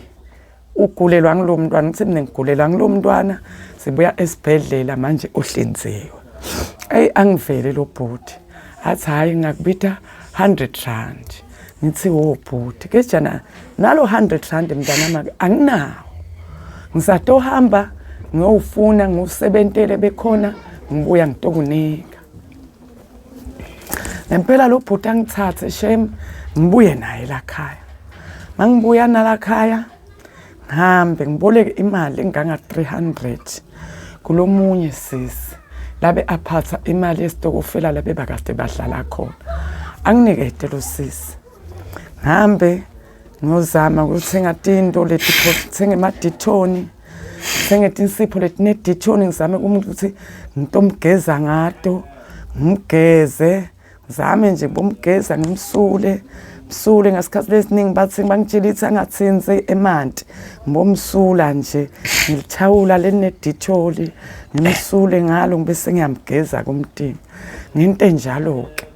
[SPEAKER 1] ugulelwa ngilo mntwana ngithi mina ngigulelwa ngilo mntwana sibuya esibhedlela manje uhlinziwe eyi angivele lo bhuti athi hhayi ngingakubitha 100 rand ngithi wo bhuti kejana nalo 100 rand mntanami anginawo ngisatohamba ngiyowufuna ngiwusebentele bekhona ngibuya ngitokunika ngempela lo bhuti angithathe shem ngibuye naye lakhaya mangibuya nalakhaya ngihambe ngiboleke imali enganga 300 kulomunye sisi labe aphatha imali yesitokofela labe bakade badlala khona anginikete lo sisi ngihambe ngiyozama ukuthenga tinto leti thenga emadithoni thenge tinsipho letinedithoni ngizame kumuntu ukuthi ngitomgeza ngato ngimgeze ngizame nje bomgeza ngimsule msule ngasikhathi lesiningi bathi bangitshela ithi angathinzi emanti ngibomsula nje ngilithawula lelineditholi ngimsule ngalo ngibe sengiyamgeza kumtima ngento enjalo-ke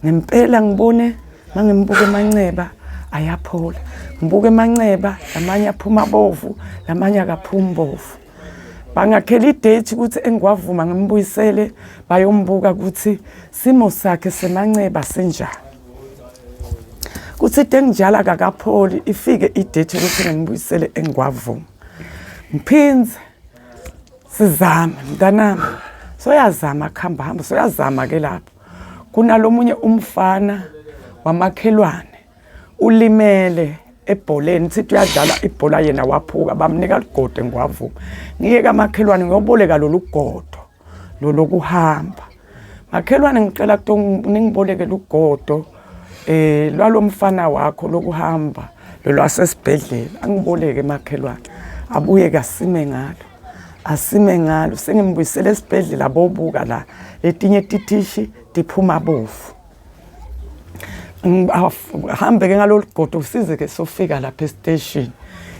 [SPEAKER 1] ngempela ngibone Mangimbuka emanceba ayaphola. Ngibuka emanceba lamanye aphuma bovu, lamanye akaphumi bovu. Bangakhela idate ukuthi engiwavuma ngimbuyisele bayombuka ukuthi simo sakhe semanceba sinjani. Kuthi into enginjalo akakapholi ifike idate ukuthi ngimbuyisele engiwavuma. Ngiphinde sizame mntanami soyazama kuhamba hamba soyazama ke lapho kunalomunye umfana wamakhelwane ulimele ebholeni sithi uyadlala ibhola yena waphuka bamnika ligodo ngiwavuma ngiye kamakhelwane ngiyoboleka lolu godo lolokuhamba makhelwane ngicela ningiboleke lugodo eh lwalomfana wakho lokuhamba lolwasesibhedlela angiboleke makhelwane abuye kasime ngalo. Asime ngalo sengimbuyisele esibhedlela bobuka la letinye titishi tiphuma bovu. Hambe ke ngalolu godo usize ke sofika lapha esiteshini.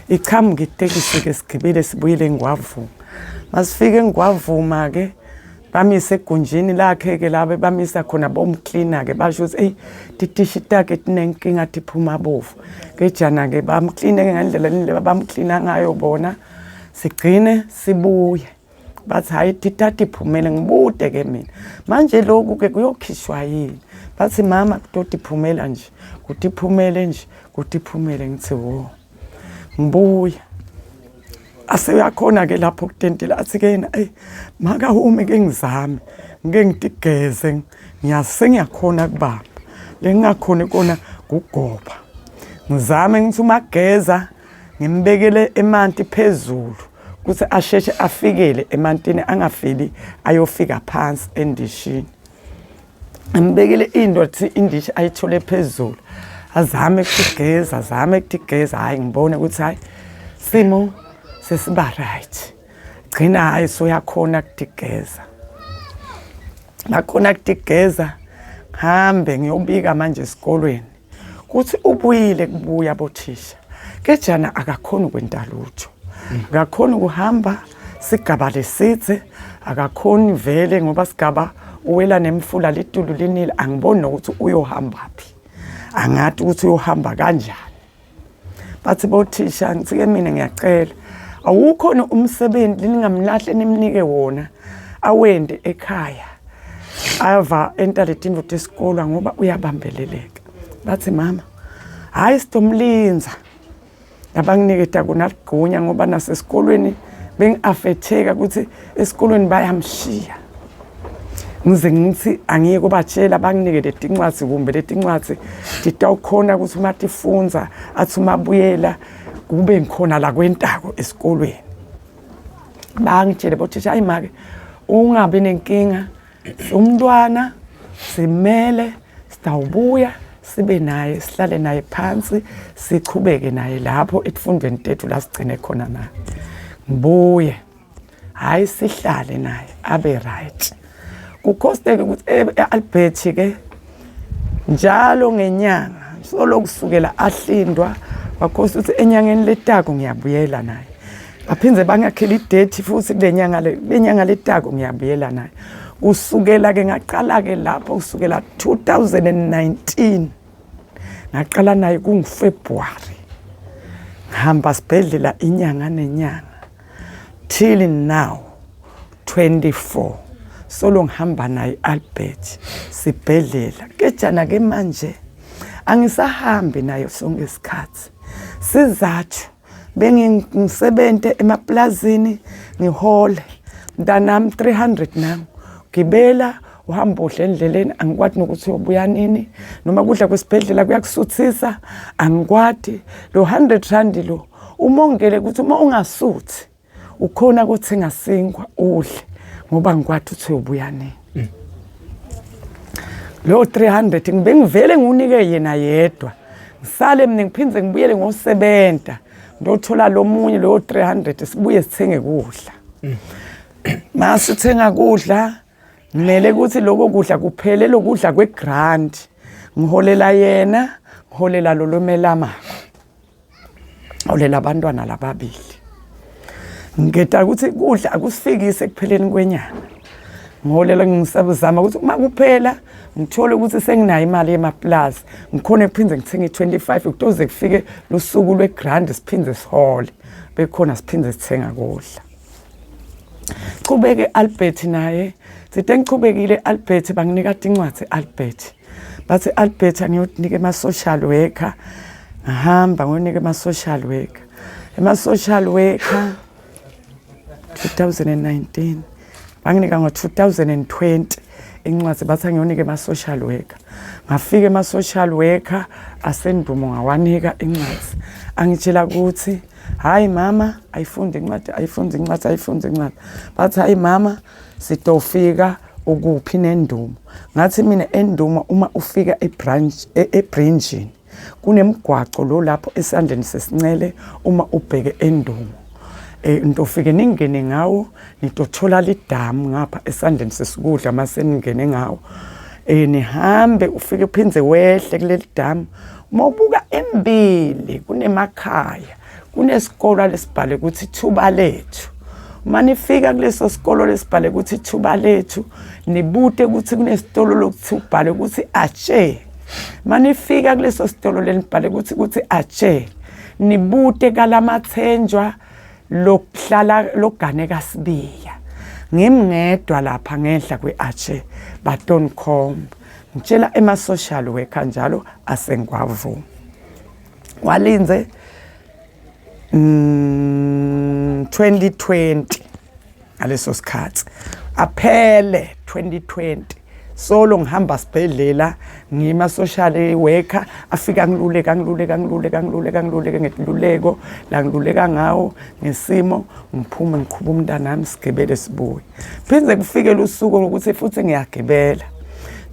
[SPEAKER 1] Ichamuka itekisi ke sigibele sibuyele eNgwavuma. Masifike eNgwavuma ke bamise egunjini lakhe ke labe bamisa khona bomklina ke basho ukuthi eyi titishi takhe tinenkinga tiphuma bovu. Kejana ke bamkline ke ngendlela le bamklina ngayo bona. Sigcine sibuye. Bathi hayi titati iphumele ngibude ke mina. Manje lokhu ke kuyokhishwa yini? Bathi mama kutoti iphumela nje, kuthi iphumele nje, kuthi iphumele ngithi wo. Ngibuya. Aseyakhona ke lapho kutentela athi ke yena ey makawume ke ngizame ngike ngitigeze ngiyase ngiyakhona kubamba lengingakhoni kona kugoba ngizame ngithi uma geza ngimbekele emanti phezulu ukuthi asheshe afikele emantini angafeli ayofika phansi endishini ngibekele into thi indishi ayithole phezulu azame ukutigeza azame ukutigeza hayi ngibone ukuthi hayi simo sesiba right gcina hayi soyakhona kutigeza ngakhona kutigeza ngihambe ngiyobika manje esikolweni kuthi ubuyile kubuya bothisha kejana akakhoni ukwenta lutho akakhoni ukuhamba sigaba lesidze akakhoni vele ngoba sigaba uwela nemfula litulu linile angiboni nokuthi uyohamba phi angathi ukuthi uyohamba kanjani bathi bothisha ngithike mina ngiyacela awukhona umsebenzi ningamlahle nimnike wona awende ekhaya ava enta letinto tesikolo ngoba uyabambeleleka bathi mama hayi sitomlinza abanginiketa kona ligunya ngoba nasesikolweni bengi-afetheka ukuthi esikolweni bayamshiya ngize ngithi angiye kubatshela banginike letincwadzi kumbe letincwadzi titawukhona ukuthi uma tifundza athi uma buyela kube ngikhona la kwentako esikolweni bangitshele bothisha hayi make ungabi nenkinga umntwana simele sitawubuya sibe naye sihlale naye phansi sichubeke naye lapho ekufundweni tethu la sigcine khona naye ngibuye hayi sihlale naye abe right kukhosteke ukuthi e-Albert ke njalo ngenyanga solo kusukela ahlindwa wakhosta ukuthi enyangeni letako ngiyabuyela naye baphinde bangakhela idate futhi kule nyanga le lenyanga letako ngiyabuyela naye kusukela ke ngaqala ke lapho kusukela 2019 ngaqala naye kunguFebruary ngihamba sibhedlela inyanga nenyanga till now 24 solo ngihamba naye Albert sibhedlela kejana ke manje angisahambi naye sonke isikhathi sizathu bengisebente emaplazini ngihole mntanami 300 nami gibela uhamba udla endleleni angikwati nokuthi uyobuya nini noma kudla kwesibhedlela kuyakusuthisa angikwati lo 100 rand lo umongele ukuthi uma ungasuthi ukhona ukuthenga sinkwa udle ngoba ngikwati ukuthi uyobuya nini lo 300 ngibe ngivele ngiwunike yena yedwa ngisale mina ngiphinde ngibuyele ngosebenta ngiyothola lo munye loyo 300 sibuye sithenge kudla masithenga kudla ngimele ukuthi lokho kudla kuphele lokudla kwegrant ngiholela yena ngiholela lo lomelamako holela abantwana lababili ngigeda ukuthi kudla akusifikise ekupheleni kwenyanga ngiholela ngisazama ukuthi uma kuphela ngithole ukuthi senginayo imali yemaplazi ngikhona kuphinde ngithenge i-25 kutoze kufike lusuku lwegrand siphinde sihole bekhona siphinde sithenga kudla chubeke Albert naye sithe ngichubekile Albert banginika tincwadzi Albert bathi Albert angiyokunika ema-social worker ngahamba ngonika ema-social worker ema-social worker 2019 banginika ngo-2020 incwadi bathi angiyonika ema-social worker ngafika ema-social worker asendumo ngawanika incwadi angitshela ukuthi hayi mama ayifunde incwadi ayifunde incwadi ayifunde incwadi bathi hayi mama sitofika ukuphi nendumo ngathi mina endumo uma ufika ebranch ebrinjini kunemgwaco lo lapho esandleni sesincele uma ubheke endumo Nitofike ningene ngawo, nitothola lidamu ngapha esandleni sesikudla mase ningene ngawo. Nihambe ufike uphindze wehle kuleli damu. Uma ubuka embili kunemakhaya, kunesikolo lesibhale ukuthi thuba lethu. Uma nifika kuleso sikolo lesibhale ukuthi thuba lethu, nibute ukuthi kunesitolo lokuthi ubhale ukuthi atshe. Manifika kuleso sitolo lenibhale ukuthi atshe, nibute kalamathenjwa lokuhlala logane kaSibiya. Ngimngedwa lapha ngenhla kwe-atshe batonikhomba. Ngitshela ema-social worker njalo asengwavuma. Walinze 2020 ngaleso sikhathi aphele 2020 solo ngihamba sibhedlela ngima social worker afika ngiluleka ngiluleka ngiluleka ngiluleka ngiluleke ngetiluleko la ngiluleka ngawo ngesimo ngiphume ngiqhuba umntanami sigibele sibuye phinde kufike lusuku lokuthi futhi ngiyagibela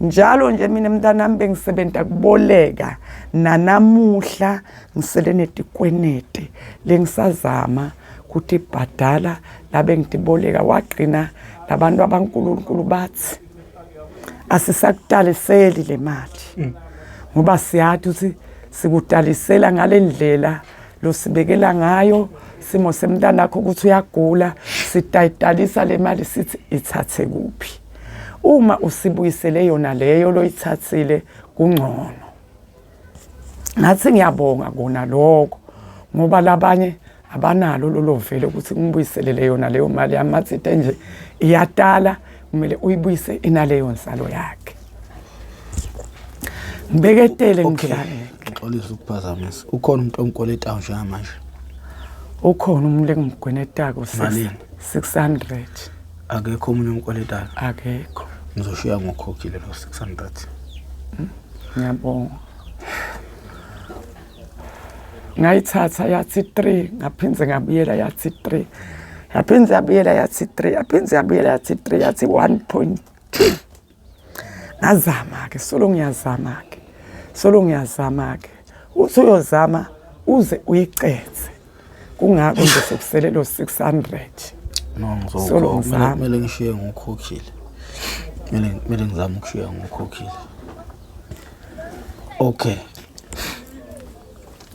[SPEAKER 1] njalo nje mina mntanami bengisebenta kuboleka nanamuhla ngisele netikwenete lengisazama ukuthi ibhadala labe ngitiboleka wagcina labantu abankulunkulu bathi asisakutaliseli le mali ngoba siyathi ukuthi sikutalisela ngale ndlela losibekela ngayo simo semntanakho ukuthi uyagula sitayitalisa le mali sithi ithathe kuphi uma usibuyisele yona leyo loyithathile kungcono. Ngathi ngiyabonga kona lokho ngoba labanye abanalo lolo vele ukuthi ngibuyiselele yona leyo mali yami mathide nje iyatala kumele uyibuyise inaleyo nsalo yakhe. Ngibeketele ngihlale.
[SPEAKER 2] Ngixolisa ukuphazamisa. Ukhona umuntu omkweletayo njengamanje?
[SPEAKER 1] Ukhona umuntu engimgwenetako 600.
[SPEAKER 2] Akekho omunye omkweletayo?
[SPEAKER 1] Akekho.
[SPEAKER 2] Ngizoshiya ngokhokhile lo 600.
[SPEAKER 1] Ngiyabonga. Ngayithatha yathi 3 ngaphindze ngabuyela yathi 3. Yaphindze yabuyela yathi 3, yaphindze yabuyela yathi 3 yathi 1.2. Ngazama ke solo ngiyazama ke. Solo ngiyazama ke. Uthi uyozama uze uyicethe. Kungakho nje sokusele lo 600.
[SPEAKER 2] No ngizokho kumele ngishiye ngokhokhile. Kumele ngizame ukushiya ngokhokhile. Okay.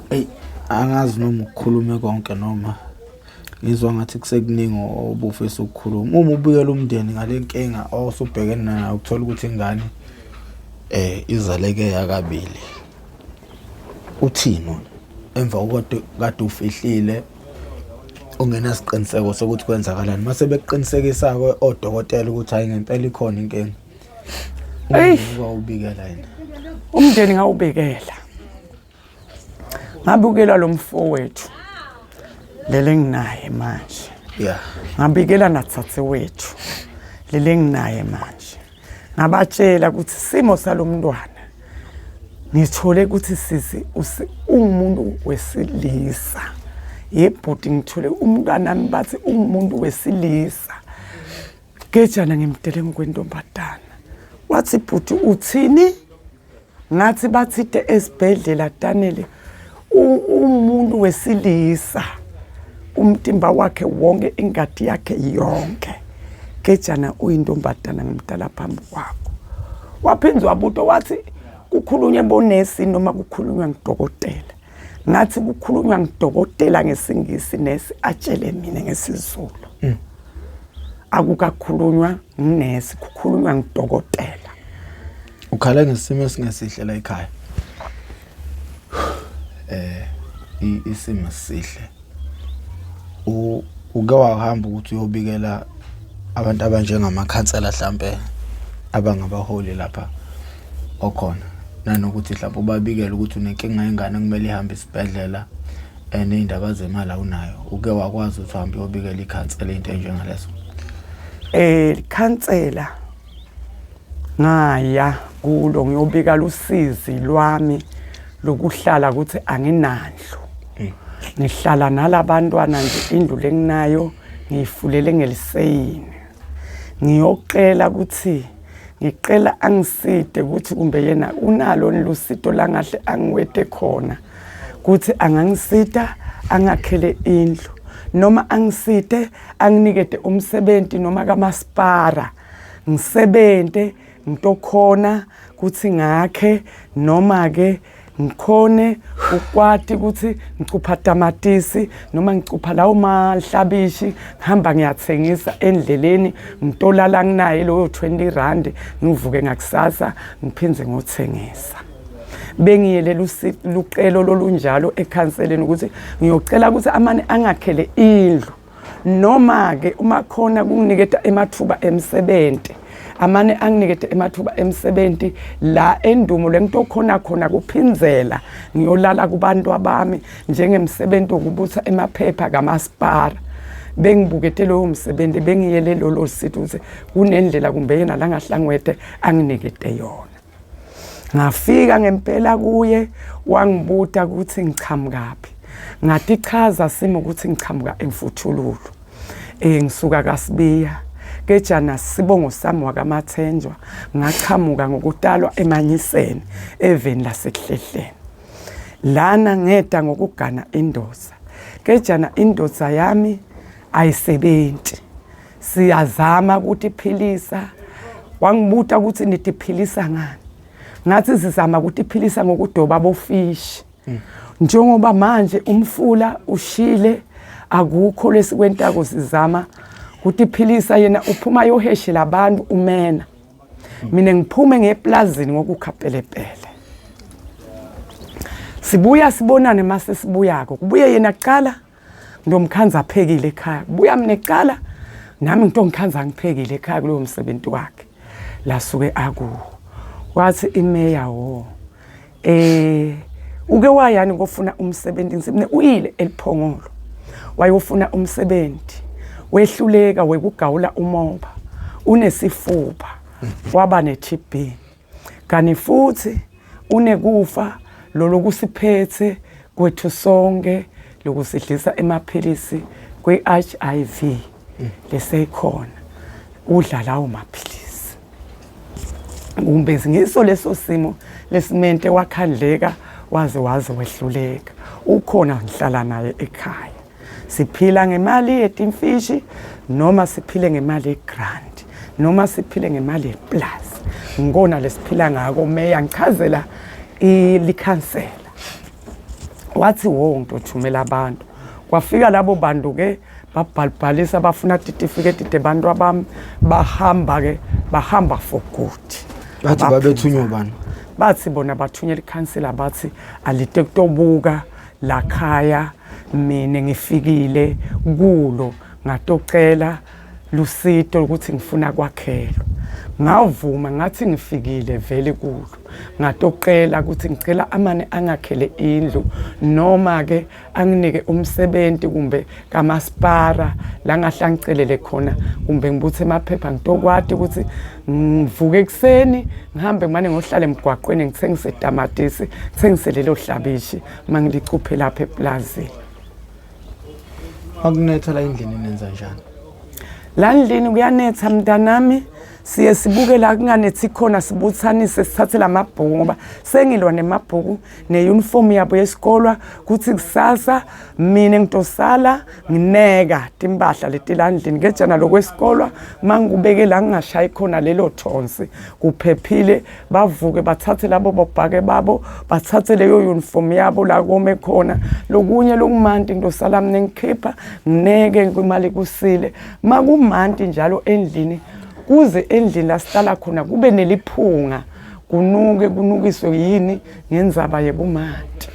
[SPEAKER 2] Ey angazi noma ukukhulume konke noma ngizwa ngathi kusekuningi obufisa ukukhuluma. Uma ubikela umndeni ngale nkinga osubhekene nayo ukuthola ukuthi ingane izaleke yakabili. Uthini wona emva kokade kade ufihlile ungenasiqiniseko sokuthi kwenzakalani mase bekuqinisekisa-ke odokotela ukuthi hhayi ngempela ikhona inkinga.
[SPEAKER 1] Eyi.
[SPEAKER 2] Wawubikela yena.
[SPEAKER 1] Umndeni ngawubikela. Ngabukela lo mfowethu lele nginaye manje.
[SPEAKER 2] Yeah.
[SPEAKER 1] Ngabikela nathathe wethu lele nginaye manje. Ngabatshela ukuthi simo salomntwana ngithole ukuthi sisi ungumuntu wesilisa. Yebhuti ngithole umntwanami bathi ungumuntu wesilisa. Gejana ngimdele ngokwentombazana. Wathi bhuti uthini? Ngathi bathide esibhedlela Danele umuntu wesilisa umtimba wakhe wonke ingadi yakhe yonke. Gejana uyintombazana ngimdala phambi kwakho. Waphinde wabuta wathi kukhulunywe bonesi noma kukhulunywa ngudokotela. Ngathi kukhulunywa ngudokotela ngesiNgisi nesi atshele mina ngesiZulu. Akukakhulunywa ngunesi kukhulunywa ngudokotela.
[SPEAKER 2] Ukhala ngesimo esingesihle la ekhaya. Isimo sihle. Uke wahamba ukuthi uyobikela abantu abanjengamakhansela hlampe abangabaholi lapha okhona nanokuthi mhlawumbe ubabikele ukuthi unenkinga yengane kumele ihambe isibhedlela and iy'ndaba zemali awunayo. Uke wakwazi ukuthi uhambe uyobikela ikhansela into enjengalezo?
[SPEAKER 1] Ikhansela ngaya kulo ngiyobika lusizi lwami lokuhlala ukuthi anginandlu. Ngihlala nalabantwana nje indlu lenginayo ngiyifulele ngeliseyini. Ngiyocela ukuthi ngicela angiside ukuthi kumbe yena unalo lusito langahle angiwete khona ukuthi angangisida angakhele indlu. Noma angisite anginikete umsebenzi noma kamasipara ngisebente ngitokhona kuthi ngakhe, noma ke ngikhone ukwati ukuthi ngicupha tamatisi noma ngicupha lawo mahlabishi, ngihamba ngiyathengisa endleleni, ngitolala nginaye loyo 20 rand, ngivuke ngakusasa ngiphindze ngothengisa. Bengiyele lucelo lolunjalo ekhanseleni ukuthi ngiyocela ukuthi amane angakhele indlu, noma ke uma khona kunginiketa emathuba emsebenzi, amane anginikete emathuba emsebenzi la endumo lengitokhona khona kuphindzela ngiyolala kubantu abami njengemsebenzi wokubutha emaphepha kamasipala. Bengibukete lowo msebenzi, bengiyele lolo sithi ukuthi kunendlela kumbe yena la ngahlangwethe anginikete yona. Ngafika ngempela kuye, wangibuta ukuthi ngiqhamukaphi. Ngatichaza simo ukuthi ngiqhamuka emfuthululu, ngisuka kaSibiya kejana, sibongo sami wakaMathenjwa, ngachamuka ngokutalwa emanyiseni eveni lasekuhlehleni. Lana ngeda ngokugana indoda, kejana indoda yami ayisebenzi, siyazama ukuthi iphilisa. Wangibuta ukuthi nitiphilisa ngani, ngathi sizama ukuthi iphilisa ngokudoba bofishi, njengoba manje umfula ushile, akukho lesikwentako, sizama kutiphilisa. Yena uphuma yoheshela abantu umena, mina ngiphume ngeplazini ngokukha pelepele. Sibuya sibonane, mase sibuyako kubuye yena kuqala, ndomkhanza aphekile ekhaya, kubuya mina kuqala, nami ngitongikhanza ngiphekile ekhaya kulowo msebenzi wakhe lasuke akuwo. Wathi imeya, wo uke wayani ngofuna umsebenzi? Ngithi uyile eliphongolo wayofuna umsebenzi, wehluleka wekugawula umoba, unesifuba, waba ne-TB, kani futhi unekufa lolo kusiphethe kwethu sonke lokusidlisa emaphilisi kwe-HIV leseyikhona, udla lawo maphilisi. Kumbe ngiso leso simo lesimente wakhandleka waze wehluleka. Ukhona, ngihlala naye ekhaya, siphila ngemali yetimfishi noma siphile ngemali yegrant noma siphile ngemali yeplus, ngikona lesiphila ngako. Meya, ngichazela likhansela, wathi wo ngitothumela abantu. Kwafika labo bantu ke, babhalibhalisa, bafuna titifiketi tebantu abami, bahamba ke, bahamba for good.
[SPEAKER 2] Bathi babethunywa bani?
[SPEAKER 1] Bathi bona bathunyela ikhansela, bathi alite kutobuka lakhaya. Mina ngifikile kulo ngatocela lusito ukuthi ngifuna kwakhelwa. Ngavuma, ngathi ngifikile vele kulo ngatocela ukuthi ngicela amane angakhele indlu, noma ke anginike umsebenzi kumbe kamasipara la ngahle angicelele khona, kumbe ngibuthe emaphepha ngitokwati ukuthi ngivuke ekuseni ngihambe ngimane ngohlala emgwaqweni ngithengise tamatisi, ngithengise lelo hlabishi uma ngilicuphe lapha eplazini.
[SPEAKER 2] Makunetha la endlini nenza njani?
[SPEAKER 1] La ndlini kuyanetha mntanami, siye sibuke la kunganethi khona, sibuthanise, sithathe lamabhuku, ngoba sengilwa nemabhuku neuniform yabo yesikolwa, kuthi kusasa mina ngitosala ngineka timpahla letilandlini kejana lokwesikolwa. Mangikubeke la ngingashayi khona lelo thonsi, kuphephile. Bavuke bathathe labo bobhake babo, bathathe leyo uniform yabo la kome khona. Lokunye lokumanti ngitosala mina ngikhipha ngineke kwimali kusile. Makumanti njalo endlini, kuze endlini la sihlala khona kube neliphunga, kunuke, kunukiswe yini ngendzaba yebumanti.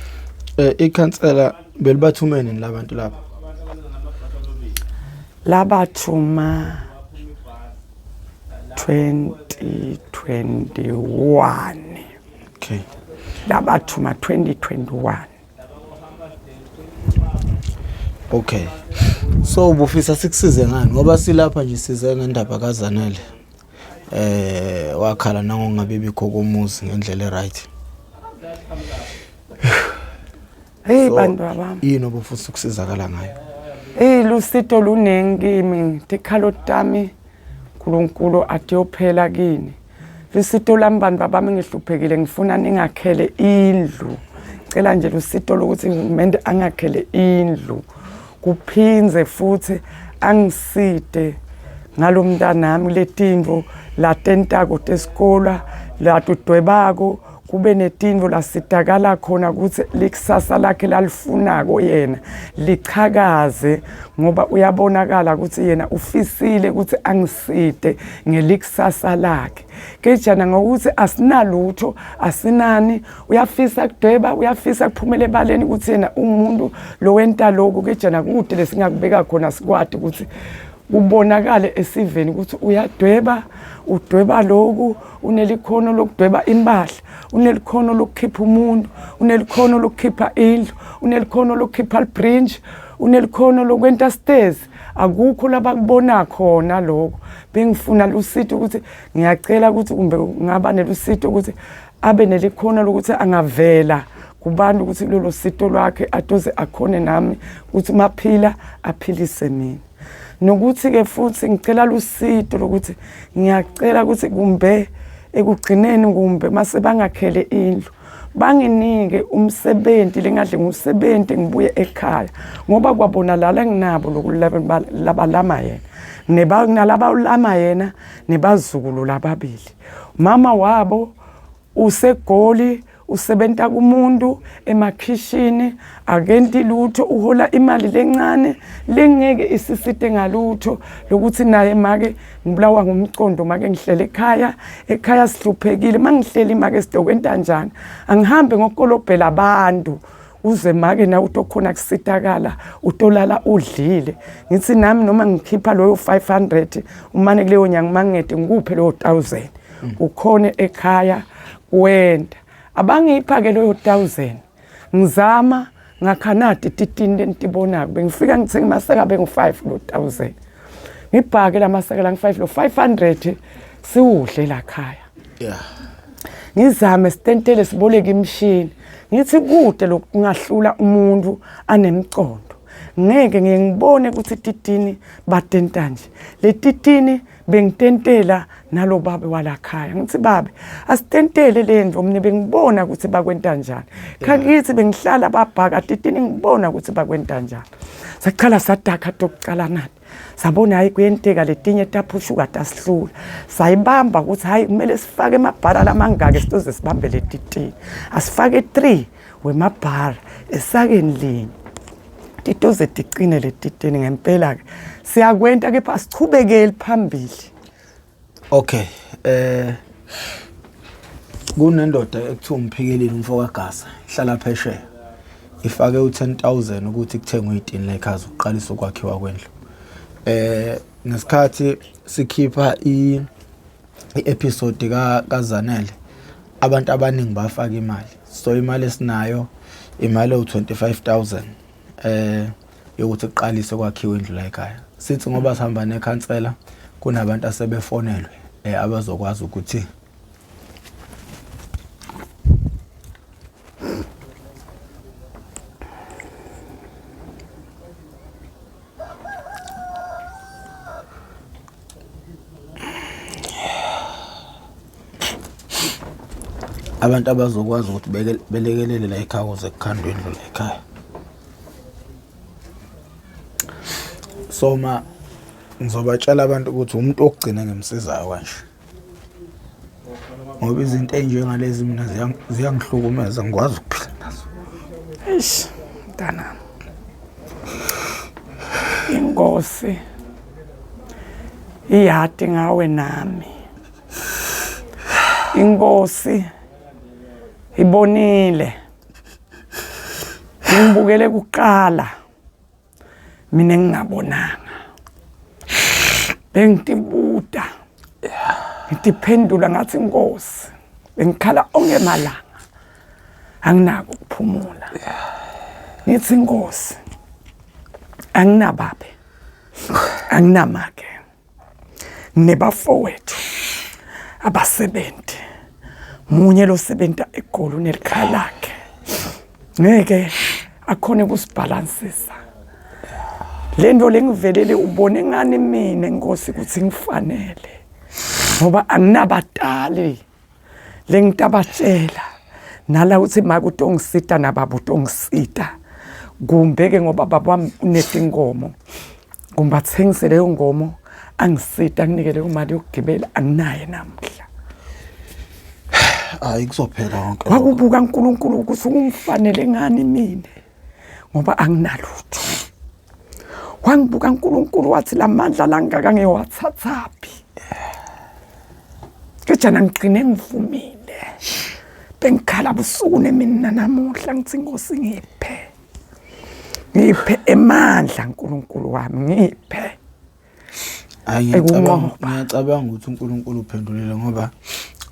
[SPEAKER 2] Ikhansela belibathumene labantu lapha?
[SPEAKER 1] Labathuma 2021.
[SPEAKER 2] Okay.
[SPEAKER 1] Labathuma 2021.
[SPEAKER 2] Okay. So ubufisa sikusize ngani? Ngoba silapha nje size ngendaba kaZanele. Wakhala nangokungabe bikho komuzi ngendlela eright.
[SPEAKER 1] Hey bantu abami.
[SPEAKER 2] Yini obufisa ukusizakala ngayo?
[SPEAKER 1] Hey, lusito luningi kimi, tikhalo tami uNkulunkulu atiyophela kini. Lusito lami bantu babami, ngihluphekile, ngifuna ningakhele indlu. Cela nje lusito lokuthi uhulumende angakhele indlu. Kuphindze futhi angiside ngalomntanami letintfo latentako tesikolwa latudwebako kube netintfo lasitakala khona ukuthi likusasa lakhe lalifunako yena lichakaze ngoba uyabonakala ukuthi yena ufisile ukuthi angiside ngelikusasa lakhe kejana ngokuthi asinalutho asinani uyafisa kudweba uyafisa kuphumela ebaleni ukuthi yena umuntu lowenta lokhu kejana kude lesingakubeka khona sikwati ukuthi kubonakale esiveni ukuthi uyadweba udweba lokhu unelikhono lokudweba impahla unelikhono lokukhipha umuntu unelikhono lokukhipha indlu unelikhono lokukhipha libridge unelikhono lokwenta stairs akukho labakubona khona lokho bengifuna lusito ukuthi ngiyacela ukuthi kumbe ngaba nelusito ukuthi abe nelikhono lokuthi angavela kubantu ukuthi lolo sito lwakhe atoze akhone nami ukuthi maphila aphilise mina nokuthi-ke futhi ngicela lusito lokuthi ngiyacela ukuthi kumbe ekugcineni kumbe mase bangakhele indlu banginike umsebenzi lengadle ngumsebenzi ngibuye ekhaya ngoba kwabona lala nginabo lokulaba yena nalaba ulama yena nebazukulu lababili mama wabo usegoli usebenta kumuntu emakhishini akenti lutho uhola imali lencane lengeke isisite ngalutho lokuthi naye make ngibulawa ngumcondo make ngihlele ekhaya ekhaya sihluphekile mangihleli make sidokwenta njani angihambe ngokukolobhela abantu uze make nawe utokhona kusitakala utolala udlile ngithi nami noma ngikhipha loyo 500 umane kuleyo nyanga mangede ngikuphe loyo 1000 ukhone ekhaya wenda abangipha ke loyo 1000 ngizama ngakhanadi titini lentibonako bengifika ngithenga amasaka bengu-5 lo 1000 ngibhake la masaka la ngu-5 lo 500 siwudle la khaya
[SPEAKER 2] yeah
[SPEAKER 1] ngizame sitentele siboleke imishini ngithi kude lokungahlula umuntu anemcondo ngeke ngiye ngibone ukuthi titini batenta nje le titini bengitentela nalo babe walakhaya ngithi babe asitentele le ndlu mina bengibona ukuthi bakwenta njani khakithi bengihlala babhaka titini ngibona ukuthi bakwenta njani saqala sadakha tokucala nani sabona hayi kuyenteka letinye taphushuka tasihlula sayibamba ukuthi hayi kumele sifake emabhara lamangaki sizoze sibambe letitini asifake 3 wemabhara esakeni linye titoze ticine letitini ngempela ke siyakwenta kepha asichubekeli phambili
[SPEAKER 2] okay kunendoda ekuthiwa umphikeleli umfo kaGasa ihlala phesheya ifake u10000 ukuthi kuthengwe itini lekhazi ukuqalisa ukwakhiwa kwendlu ngesikhathi sikhipha i i-episode kaZanele abantu abaningi bafaka imali so imali esinayo imali ewu-25000 yokuthi kuqalise kwakhiwe indlu la ekhaya sithi ngoba sihamba nekhansela kunabantu asebefonelwe abazokwazi ukuthi abantu abazokwazi ukuthi belekelele la ekhaya ukuze kukhandwe indlu la ekhaya so ma ngizobatshela abantu ukuthi umuntu okugcina ngimsizayo kanje ngoba izinto ey'njengalezi mina ziyangihlukumeza ngikwazi ukuphila nazo
[SPEAKER 1] eish mntanami inkosi iyati ngawe nami inkosi ibonile ngibukele kuqala mina ngingabonanga bengitibuta ngitiphendula ngathi inkosi bengikhala onke malanga anginako ukuphumula ngithi inkosi anginababe anginamake nebafowethu abasebenzi munye losebenta egoli unelikhaya lakhe ngeke akhone ukusibhalansisa le nto lengivelele ubone ngani mina nkosi ukuthi ngifanele ngoba anginabatali lengitabatshela nala uthi make utongisita nababa utongisita Kumbe-ke ngoba baba wami unetinkomo, kumbe athengise leyo nkomo angisita anginike leyo mali yokugibela, anginaye namuhla.
[SPEAKER 2] Hayi kuzophela konke.
[SPEAKER 1] Kwakubuka uNkulunkulu ukuthi ungifanele ngani mina ngoba anginalutho. Wangibuka uNkulunkulu wathi lamandla langaka ngiwathathaphi? Kejana ngigcine ngivumile. Bengikhala busuku nemini nanamuhla ngithi Nkosi ngiphe. Ngiphe emandla uNkulunkulu wami ngiphe.
[SPEAKER 2] Hayi ngiyacabanga ngiyacabanga ukuthi uNkulunkulu uphendulile ngoba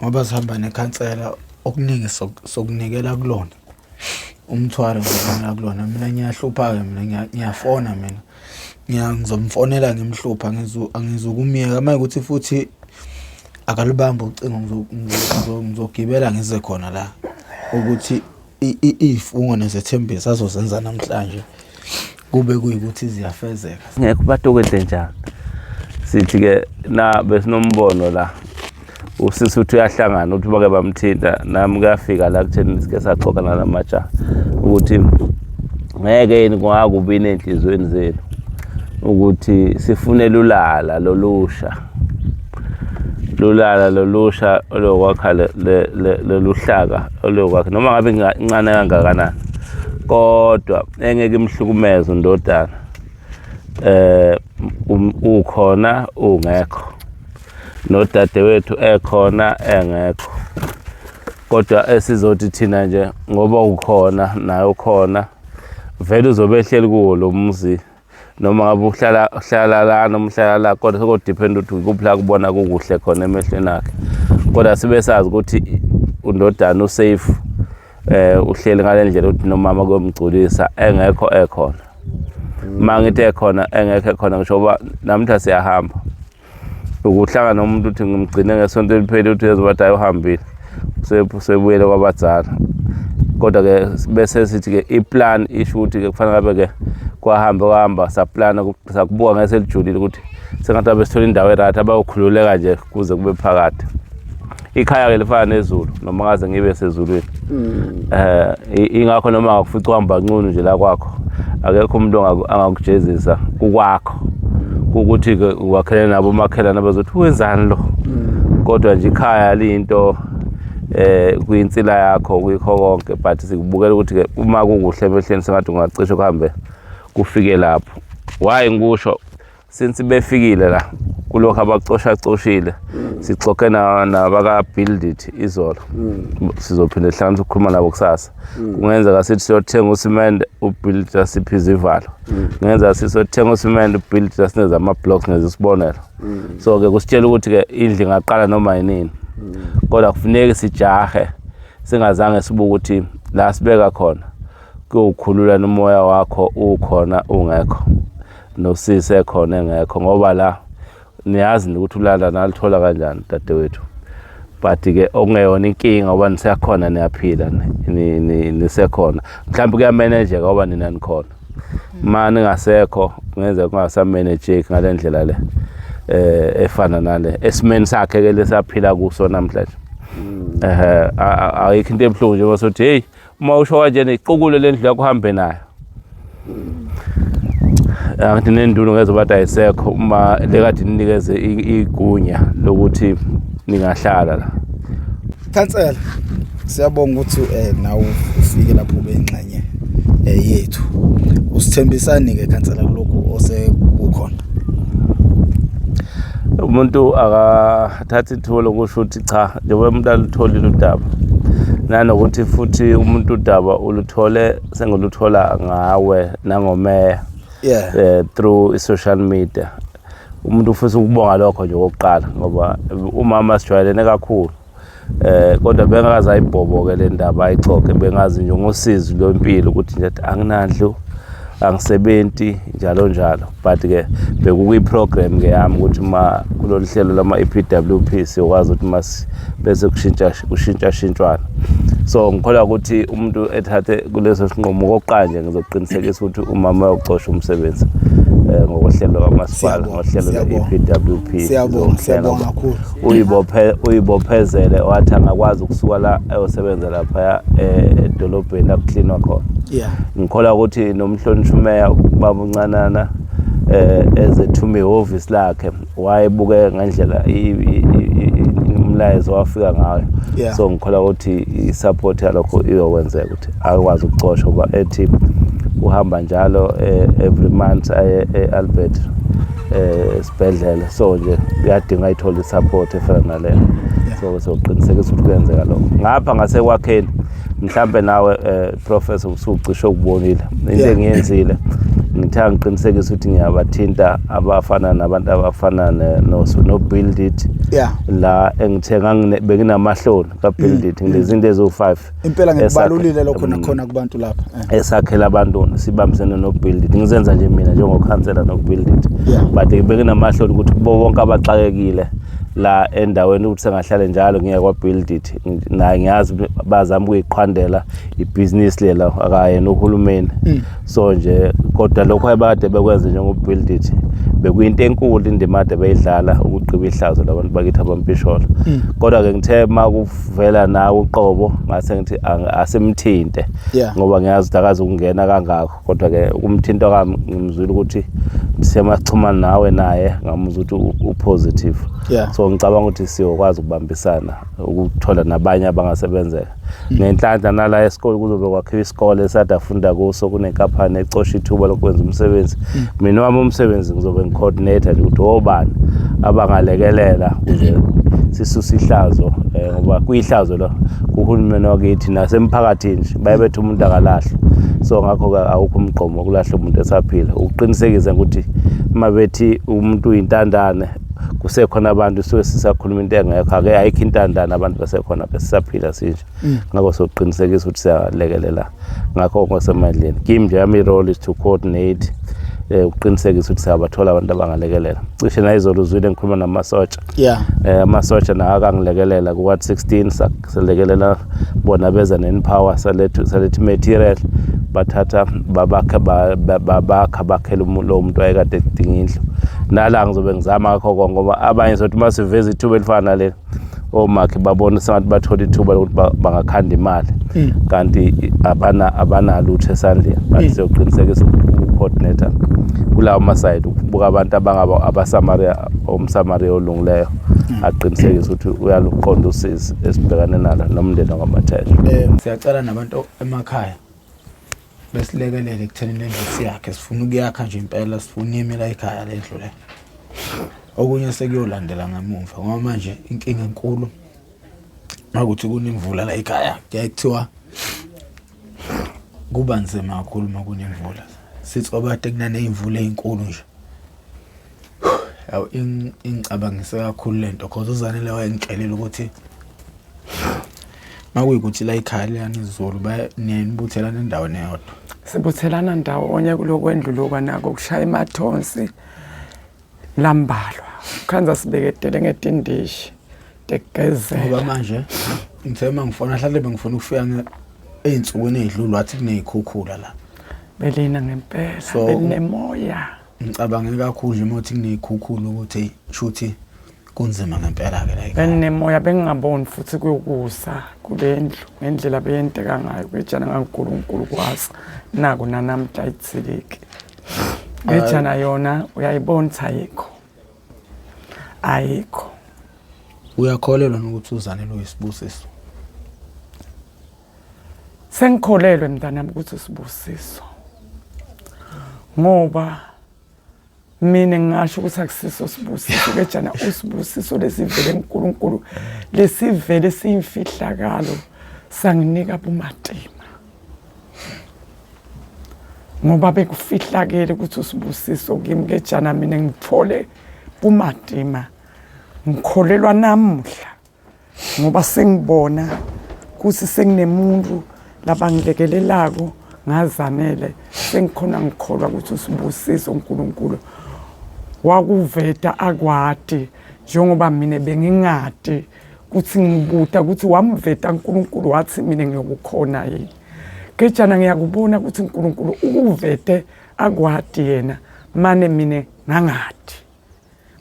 [SPEAKER 2] ngoba sihamba nekhansela okuningi sokunikela kulona umthwalo ngizonikela kulona mina ngiyahlupha-ke mina ngiyafona mina ngizomfonela ngimhlupha angizukumyeka uma ukuthi futhi akalubambi ucingo ngizogibela ngize khona la ukuthi iy'fungo nezethembiso azozenza namhlanje kube kuyikuthi ziyafezeka.
[SPEAKER 6] Ngekho batokwenze njani? Sithi ke na besinombono la usisi uthi uyahlangana uthi bake bamthinta nami kuyafika la kutheni sike saxoxa nalamajaha ukuthi ngeke yini kungakubi nenhlizweni zenu ukuthi sifune lulala lolusha lulala lolusha olokwakha loluhlaka olokwakha noma ngabe incane kangakanani kodwa engeke imhlukumeze undodana eh um, ukhona ungekho nodadewethu ekhona engekho kodwa esizothi thina nje ngoba ukhona naye ukhona vele uzobe ehleli kuwo lo muzi noma ngabe uhlala uhlala la noma uhlala la kodwa sekodepend ukuthi kuphi la kubona kukuhle khona emehlweni akhe kodwa sibe sazi ukuthi undodana usafe eh uhleli ngale ndlela ukuthi nomama kuyomgculisa engekho ekhona uma ngithi ekhona engekho ekhona ngisho uba namhla siyahamba ukuhlangana nomuntu uthi ngimgcine ngesonto elipheli uthi uyezwa bathi hayi uhambile sebuyele kwabadzala kodwa-ke bese sithi-ke iplan isho ukuthi-ke kufanele ngabe-ke kwahambe kwahamba saplana sakubuka ngeselijulile ukuthi sengathi abe sithola indawo eright abayokhululeka nje kuze kube phakade ikhaya-ke lifana nezulu noma ngaze ngibe sezulwini mm. eh ingakho noma ngakufica uhamba nqunu nje la kwakho akekho umuntu angakujezisa kukwakho ukuthi-ke wakhelene nabo omakhelwane abazothi wenzani lo mm. kodwa nje ikhaya liyinto eh kuyinsila yakho kuyikho konke but sikubukela ukuthi ke uma kukuhle emehlweni sengathi ungacishe kuhambe kufike lapho why ngikusho since befikile la kulokhu abacoshwacoshile sixoxe nabaka build it izolo sizophinde sihlanganise ukukhuluma nabo kusasa kungenzeka sithi siyothenga usimende ubuild it asiphe izivalo kungenzeka sithi siyothenga usimende ubuild it asineze ama-blocks ngezisibonelo so-ke kusitshela ukuthi-ke indlu ingaqala noma yinini kodwa kufuneki sijahe singazange sibuke ukuthi la sibeka khona kuyowukhulula nomoya wakho ukhona ungekho nosisi ekhona engekho ngoba la niyazi ukuthi ulala nalithola kanjani dadewethu but ke okungeyona inkinga ngoba nisekhona niyaphila nisekhona mhlawumbe kuyamenejeka ngoba nina nikhona ma ningasekho kungenzeka kungasamenejeki ngale ndlela le eh efana nale esimeni sakhe ke lesaphila kuso namhlanje eh ayikho into ebuhlungu nje sothi hey uma usho kanjena iqukule lendlu yakho uhambe nayo angithi nendulo ngeze bathi ayisekho uma lekade ninikeze igunya lokuthi ningahlala la
[SPEAKER 2] Khansela siyabonga ukuthi eh nawe ufike lapho ube ingxenye eh, yethu usithembisani ke khansela kulokhu osekukhona
[SPEAKER 6] umuntu akathatha ithuba lokusho ukuthi cha njengoba umuntu alutholile udaba nanokuthi futhi umuntu udaba uluthole sengiluthola ngawe nangomeya
[SPEAKER 2] yeah
[SPEAKER 6] eh, through i-social media umuntu ufisa ukubonga lokho nje okokuqala ngoba umama sijwayelene kakhulu eh kodwa bengakaze ayibhoboke le ndaba ayixoxe bengazi nje ngosizi lwempilo ukuthi nje anginandlu angisebenti njalo njalo but ke bekukuyi-program ke yami ukuthi uma Kulolu hlelo lama-EPWP siyokwazi ukuthi mas bese kushintsha kushintsha shintshwana. So ngikholwa ukuthi umuntu ethathe kuleso sinqumo kokuqala nje ngizoqinisekisa ukuthi umama uyawucosha umsebenzi ngokohlelo lwamasipala ngohlelo lwe-EPWP.
[SPEAKER 2] Siyabonga, siyabonga kakhulu.
[SPEAKER 6] Uyibophe uyibophezele wathi angakwazi ukusuka la ayosebenza lapha edolobheni la kuklinwa khona. Ngikholwa ukuthi nomhlonishwa umeya ubaba uNcanana ezethuma ihhovisi lakhe wayebuke ngendlela umlayezo wafika ngayo. So ngikholwa ukuthi i-support yalokho iyokwenzeka ukuthi akwazi ukucosha ngoba ethi uhamba njalo every month aye e-Albert esibhedlela, so nje kuyadinga ayithole i-support efana naleyo. So soqinisekisa ukuthi kuyenzeka lokho. Ngapha ngasekwakheni mhlambe nawe professor usucishe ukubonile into engiyenzile, ngithe ngiqinisekisa ukuthi ngiyabathinta abafana nabantu abafana no Build It. La engithe benginamahloni ka Build It nginezinto eziwu5.
[SPEAKER 2] Impela ngikubalulile lokho nakhona kubantu lapha.
[SPEAKER 6] Esakhela abantu sibambisene no Build It, ngizenza nje mina njengokhansela no Build It. But benginamahloni ukuthi kubo bonke abaxakekile la endaweni ukuthi sengahlale njalo ngiye kwa Build It, naye ngiyazi bazama ukuyiqhwandela ibhizinisi lela akayena uhulumeni. So nje kodwa lokho abakade bekwenze njengo Build It bekuyinto enkulu indima ade beyidlala ukugqiba ihlazo labantu bakithi abampisholo. Kodwa ke ngithe makuvela nawe uqobo ngase ngithi asimthinte ngoba ngiyazi ukuthi akazi ukungena kangako, kodwa ke ukumthinta kwami ngimzwile ukuthi siyamaxhumana nawe naye ngamuzwa ukuthi u-positive. So ngicabanga ukuthi siyokwazi ukubambisana ukuthola nabanye abangasebenzela. Ngenhlanhla nala esikole kuzobe kwakhiwa isikole esade afunda kuso, kunenkampani ecosha ithuba lokwenza umsebenzi. Mina wami umsebenzi ngizobe ngi-coordinator nje ukuthi obani abangalekelela ukuze sisuse ihlazo, ngoba kuyihlazo lo kuhulumeni wakithi nasemphakathini nje baye bethi umuntu akalahlwa. So ngakho-ke awukho umgqomo wokulahla umuntu esaphila, ukuqinisekisa ukuthi uma bethi umuntu uyintandane kusekhona abantu suke sisakhuluma into engekho, ake ayikho intandane, abantu basekhona besisaphila sinje. Ngakho sokuqinisekisa ukuthi siyalekelela ngakho ngosemandleni. Kimi nje yami role is to coordinate, ukuqinisekisa ukuthi siyabathola abantu abangalekelela. Cishe nayizolo uzwile ngikhuluma namasotsha. Amasotsha nawo akangilekelela ku-ward 16, salekelela bona beza ne-power, saletha material, bathatha babakha babakha bakhela lo muntu wayekade edinga indlu. Nala ngizobe ngizama ngakho konke ngoba abanye sothi uma siveza ithuba elifana naleli omakhi babona sengathi bathola ithuba lokuthi bangakhanda imali, kanti abanalutho esandleni. But siyoqinisekisa uku-coordinator kulawo ma-side ukubuka abantu abangaba abaSamaria, umSamaria olungileyo aqinisekise ukuthi uyaluqonda usizi esibhekane nalo nomndeni wakwaMathenjwa.
[SPEAKER 2] Siyacela nabantu emakhaya besilekelele ekutheni le ndlu siyakhe, sifuna ukuyakha nje impela, sifuna ime la ekhaya le ndlu le. Okunye sekuyolandela ngemuva ngoba manje inkinga enkulu makuthi kunemvula la ekhaya, kuyaye kuthiwa kuba nzima kakhulu uma kunemvula. Sithi obade kunaney'mvula ey'nkulu nje. Yawu ingicabangise kakhulu lento cause uZanele wayengitshelile ukuthi makuyikuthi la ekhaya liyana izulu niyabuthelana endaweni eyodwa.
[SPEAKER 1] Sibuthelana ndawonye kulokwendlu lokwa nako kushaya emathonsi lambalwa. Khanza sibeketele ngetindishi tekugezela.
[SPEAKER 2] Ngoba manje ngithe uma ngifona hlale bengifuna ukufika ey'nsukwini ey'dlule wathi kuney'khukhula la.
[SPEAKER 1] Belina ngempela, belinemoya.
[SPEAKER 2] Ngicabange kakhulu nje uma uthi kuney'khukhula ukuthi shuthi kunzima ngempela-ke la ekhaya.
[SPEAKER 1] Beninemoya bengingaboni futhi kuyokusa kule ndlu ngendlela beyenteka ngayo kejana ngaNkulunkulu kwasa naku nanamhla ayithiliki. Kejana yona uyayibona ukuthi ayikho. Ayikho.
[SPEAKER 2] Uyakholelwa nokuthi uZanele uyisibusiso?
[SPEAKER 1] Sengikholelwe mntanami ukuthi usibusiso. Ngoba mina ngingasho ukuthi akusiso sibusiso kejana, usibusiso lesivele kuNkulunkulu, lesivele siyimfihlakalo sanginika bumatima. Ngoba bekufihlakele ukuthi usibusiso kimi kejana, mina ngithole bumatima, ngikholelwa namuhla ngoba sengibona ukuthi senginemuntu labangilekelelako ngazanele, sengikhona ngikholwa ukuthi usibusiso uNkulunkulu wakuveta akwati. Njengoba mina bengingadi kuthi ngibuta ukuthi wamveta uNkulunkulu wathi mina ngiyokukhona yini. Gejana ngiyakubona ukuthi uNkulunkulu ukuvete akwati yena mane mina ngangadi.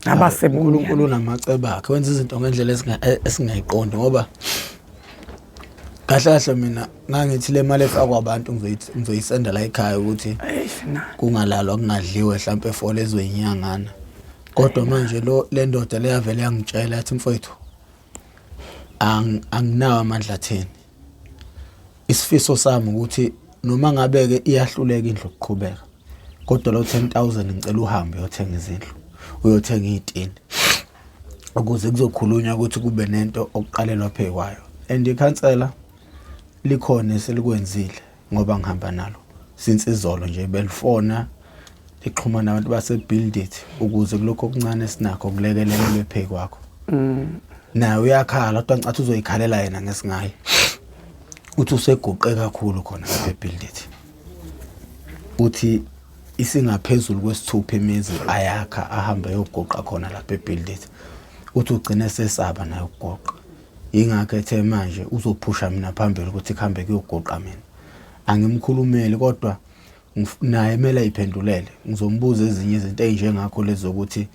[SPEAKER 1] Ngaba
[SPEAKER 2] sebuNkulunkulu unamacebo akhe wenza izinto ngendlela esingayiqondi ngoba kahle kahle mina ngangithi le mali efakwa abantu ngizoyisenda la ekhaya ukuthi kungalalwa kungadliwe hlampe for lezo yinyangana kodwa manje lo le ndoda leyavele yangitshela yathi mfowethu anginawo amandla atheni isifiso sami ukuthi noma ngabe ke iyahluleka indlu ukuqhubeka kodwa lo 10000 ngicela uhambe uyothenga izindlu uyothenga izitini ukuze kuzokhulunywa ukuthi kube nento okuqalelwa phe kwayo and ikhansela likhona eselikwenzile ngoba ngihamba nalo since izolo nje belifona lixhuma nabantu base build it ukuze kulokho okuncane esinakho kulekelelwe phe kwakho mm. naye uyakhala kodwa ngicathi uzoyikhalela yena ngesingaye uthi useguqe kakhulu khona lapha ebuild it uthi isingaphezulu kwesithupha imizi ayakha ahambe ayoguqa khona lapha ebuild it uthi ugcine sesaba naye ukugoqa yingakho ethe manje uzophusha mina phambili ukuthi kuhambe kuyogoqa mina angimkhulumeli kodwa naye kumele ayiphendulele ngizombuza ezinye izinto ezinjengakho lezi zokuthi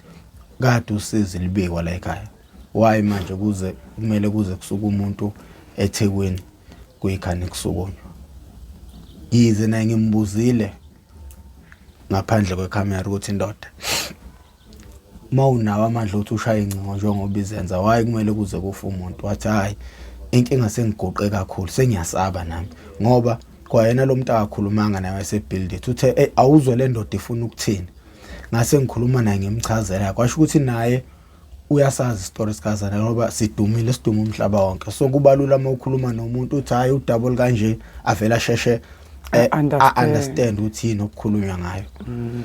[SPEAKER 2] kade usizi libikwa la ekhaya why manje kuze kumele kuze kusuke umuntu eThekwini kuyikhani kusukunywa yize naye ngimbuzile ngaphandle kwekhamera ukuthi indoda uma unawo amandla ukuthi ushaye ingcingo njengoba izenza why kumele kuze kufe umuntu wathi hayi inkinga sengiguqe kakhulu sengiyasaba nami ngoba kwayena lo muntu akakhulumanga naye wayesebuild it uthe hey awuzwe le ndoda ifuna ukuthini ngase ngikhuluma naye ngimchazela kwasho ukuthi naye uyasazi isitori sikazana ngoba sidumile siduma umhlaba wonke so kubalula uma ukhuluma nomuntu uthi hayi udouble kanje avela asheshe eh, a understand ukuthi yini okukhulunywa ngayo mm.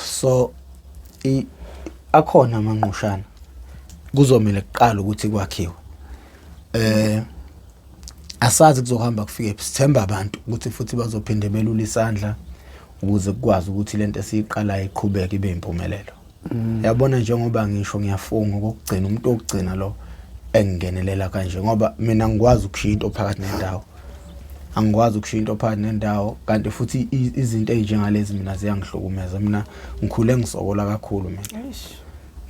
[SPEAKER 2] so akhona amanqushana kuzomele kuqala ukuthi kwakhiwe eh asazi kuzohamba kufike sithemba abantu ukuthi futhi bazophinde belula isandla ukuze kukwazi ukuthi lento esiyiqalayo iqhubeke ibe impumelelo mm. yabona njengoba ngisho ngiyafunga okugcina umuntu okugcina lo engingenelela kanje ngoba mina ngikwazi ukushiya into phakathi nendawo angikwazi ukushiya into phakathi nendawo kanti futhi izinto ezinjengalezi mina ziyangihlukumeza mina ngikhule ngisokola kakhulu mina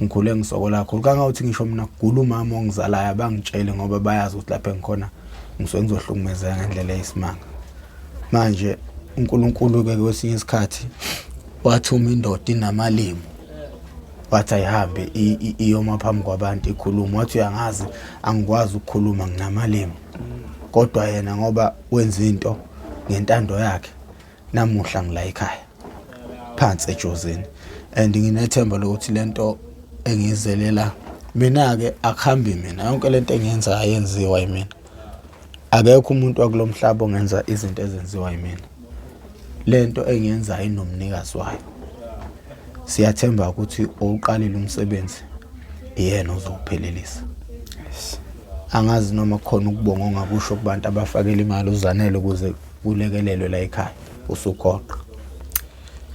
[SPEAKER 2] ngikhule ngisokola kakhulu kangangokuthi ngisho mina kugula umama ongizalayo abangitshele ngoba bayazi ukuthi lapha engikhona ngisuke ngizohlukumezeka ngendlela eyisimanga manje uNkulunkulu-ke kwesinye isikhathi wathuma indoda inamalimi wathi ayihambe iyoma phambi kwabantu ikhuluma wathi uyangazi angikwazi ukukhuluma nginamalimi kodwa yena ngoba wenza into ngentando yakhe namuhla ngila ekhaya phansi ejozini and nginethemba lokuthi lento engiyizelela mina-ke akuhambi mina yonke lento engiyenzayo ayenziwa yimina akekho umuntu wakulomhlaba ongenza izinto ezenziwa yimina lento engiyenzayo inomnikazi wayo siyathemba ukuthi owuqalile umsebenzi iyena ozowuphelelisa angazi noma kukhona ukubonga ongakusho kubantu abafakela imali uzanele ukuze kulekelelwe la ekhaya usugoqa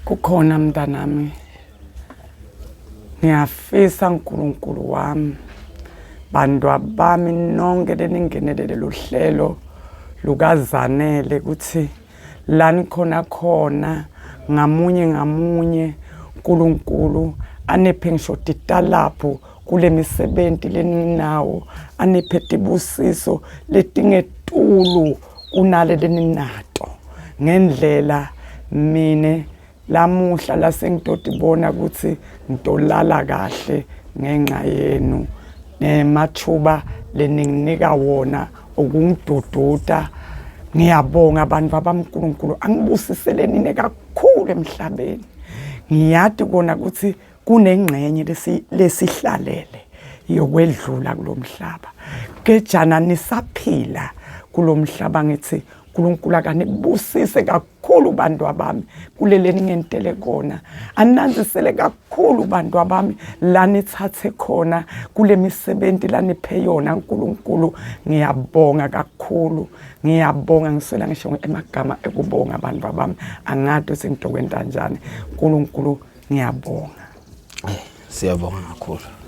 [SPEAKER 1] kukhona mntanami ngiyafisa uNkulunkulu wami bantwa bami nonke leningenelele luhlelo lukazanele ukuthi lani khona khona ngamunye ngamunye uNkulunkulu aniphe ngisho titalapho kule misebenzi leninawo aniphe tibusiso letingetulu kunale leninato ngendlela mine lamuhla lasengitotibona ukuthi ngitolala kahle ngenxa yenu nemathuba leninginika wona ukungidududa ngiyabonga abantu abamnkulunkulu angibusisele nine kakhulu emhlabeni ngiyati kona ukuthi kunengxenye lesihlalele yokwedlula kulomhlaba kejana nisaphila kulomhlaba ngithi uNkulunkulu akanibusise kakhulu bantu abami kulele ningentele kona ananzisele kakhulu bantu abami la nithathe khona kule misebenzi laniphe yona uNkulunkulu ngiyabonga kakhulu ngiyabonga ngiswela ngisho emagama ekubonga abantu abami angadi ukuthi ngitokwenta njani uNkulunkulu ngiyabonga
[SPEAKER 2] eh, siyabonga kakhulu.